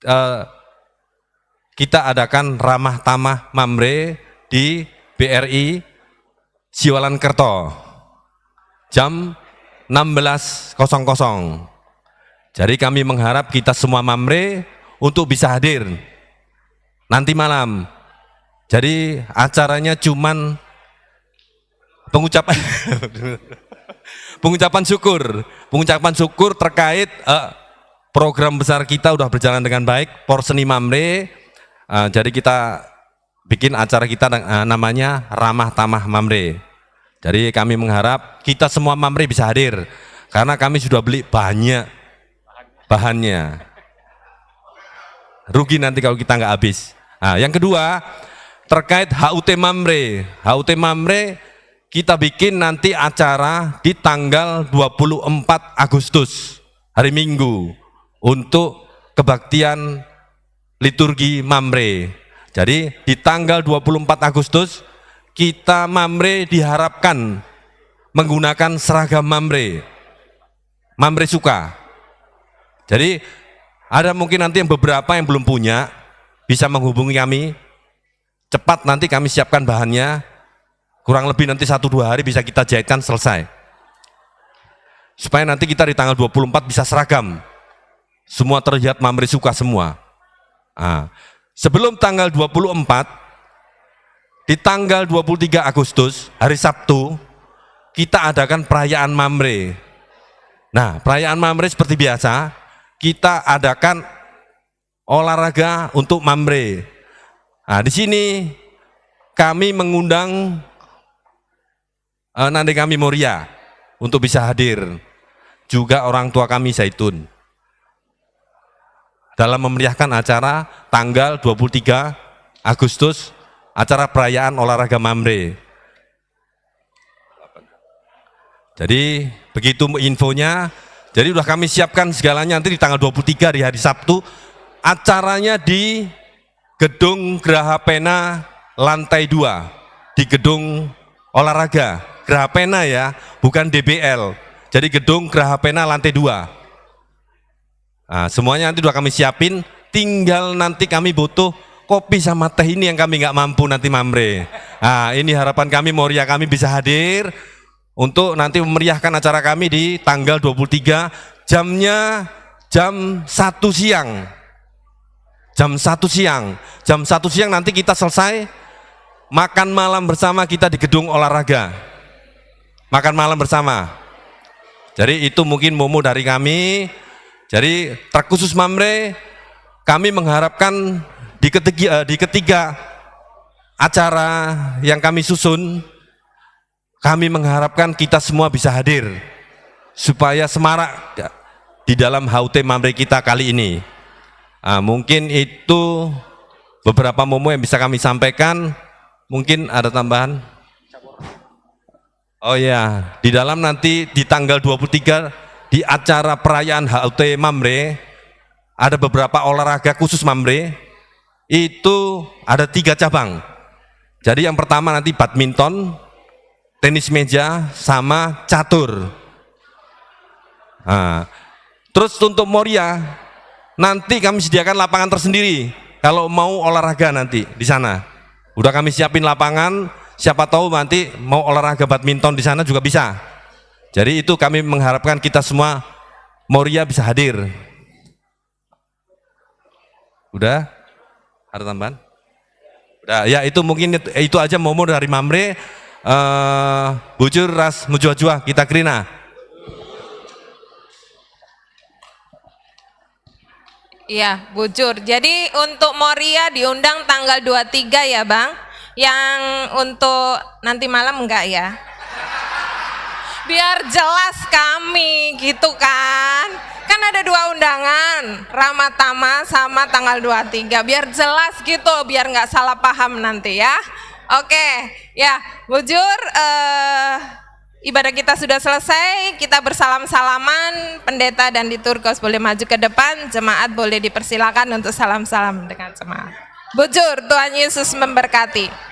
eh, kita adakan ramah tamah Mamre di B R I Siwalan Kerto, jam enam belas kosong kosong. Jadi, kami mengharap kita semua Mamre untuk bisa hadir nanti malam. Jadi, acaranya cuman pengucapan, pengucapan syukur, pengucapan syukur terkait, eh, program besar kita udah berjalan dengan baik, Porseni Mamre. Eh, jadi, kita bikin acara kita, eh, namanya Ramah Tamah Mamre. Jadi, kami mengharap kita semua Mamre bisa hadir, karena kami sudah beli banyak bahannya. Rugi nanti kalau kita nggak habis. Nah, yang kedua, terkait H U T Mamre. H U T Mamre kita bikin nanti acara di tanggal dua puluh empat Agustus, hari Minggu. untuk kebaktian liturgi Mamre. Jadi, di tanggal dua puluh empat Agustus, kita Mamre diharapkan menggunakan seragam Mamre. Mamre Suka. Jadi, ada mungkin nanti yang beberapa yang belum punya, bisa menghubungi kami. Cepat nanti kami siapkan bahannya. Kurang lebih nanti satu dua hari bisa kita jahitkan selesai. Supaya nanti kita di tanggal dua puluh empat bisa seragam. Semua terlihat Mamre Suka semua. Ah, sebelum tanggal dua puluh empat, di tanggal dua puluh tiga Agustus, hari Sabtu, kita adakan perayaan Mamre. Nah, perayaan Mamre seperti biasa, kita adakan olahraga untuk Mamre. Nah, di sini kami mengundang, eh, nande kami Moria untuk bisa hadir. Juga orang tua kami Zaitun. Dalam memeriahkan acara tanggal dua puluh tiga Agustus, acara perayaan olahraga Mamre. Jadi, begitu infonya. Jadi, udah kami siapkan segalanya, nanti di tanggal dua puluh tiga, di hari Sabtu. Acaranya di Gedung Graha Pena lantai dua. Di gedung olahraga. Graha Pena ya, bukan D B L. Jadi, Gedung Graha Pena lantai dua. Ah, semuanya nanti udah kami siapin, tinggal nanti kami butuh kopi sama teh ini yang kami nggak mampu nanti Mamre. Ah, ini harapan kami, Moria kami bisa hadir untuk nanti memeriahkan acara kami di tanggal dua puluh tiga, jamnya jam satu siang. Jam satu siang. Jam satu siang nanti kita selesai makan malam bersama kita di gedung olahraga. Makan malam bersama. Jadi, itu mungkin momo dari kami. Jadi, terkhusus Mamre, kami mengharapkan di ketiga, eh, di ketiga acara yang kami susun, kami mengharapkan kita semua bisa hadir supaya semarak di dalam HUT Mamre kita kali ini. Ah, mungkin itu beberapa momo yang bisa kami sampaikan. Mungkin ada tambahan? Oh ya, di dalam nanti di tanggal dua puluh tiga di acara perayaan HUT Mamre, ada beberapa olahraga khusus Mamre, itu ada tiga cabang. Jadi, yang pertama nanti badminton, tenis meja, sama catur. Nah, terus untuk Moria, nanti kami sediakan lapangan tersendiri kalau mau olahraga nanti di sana. Udah kami siapin lapangan, siapa tahu nanti mau olahraga badminton di sana juga bisa. Jadi, itu kami mengharapkan kita semua Moria bisa hadir. Udah? Ada tambahan? Udah, ya, itu mungkin itu, itu aja momo dari Mamre, eh, Bujur ras mejuah-juah kita kerina. Iya, Bujur. Jadi, untuk Moria diundang tanggal dua tiga ya, Bang? Yang untuk nanti malam enggak ya? Biar jelas kami, gitu kan? Kan ada dua undangan, Ramadhan sama tanggal dua tiga. Biar jelas gitu, biar nggak salah paham nanti ya. Oke, ya, Bujur, eh, ibadah kita sudah selesai, kita bersalam-salaman, pendeta dan liturgos boleh maju ke depan, jemaat boleh dipersilakan untuk salam-salam dengan jemaat. Bujur, Tuhan Yesus memberkati.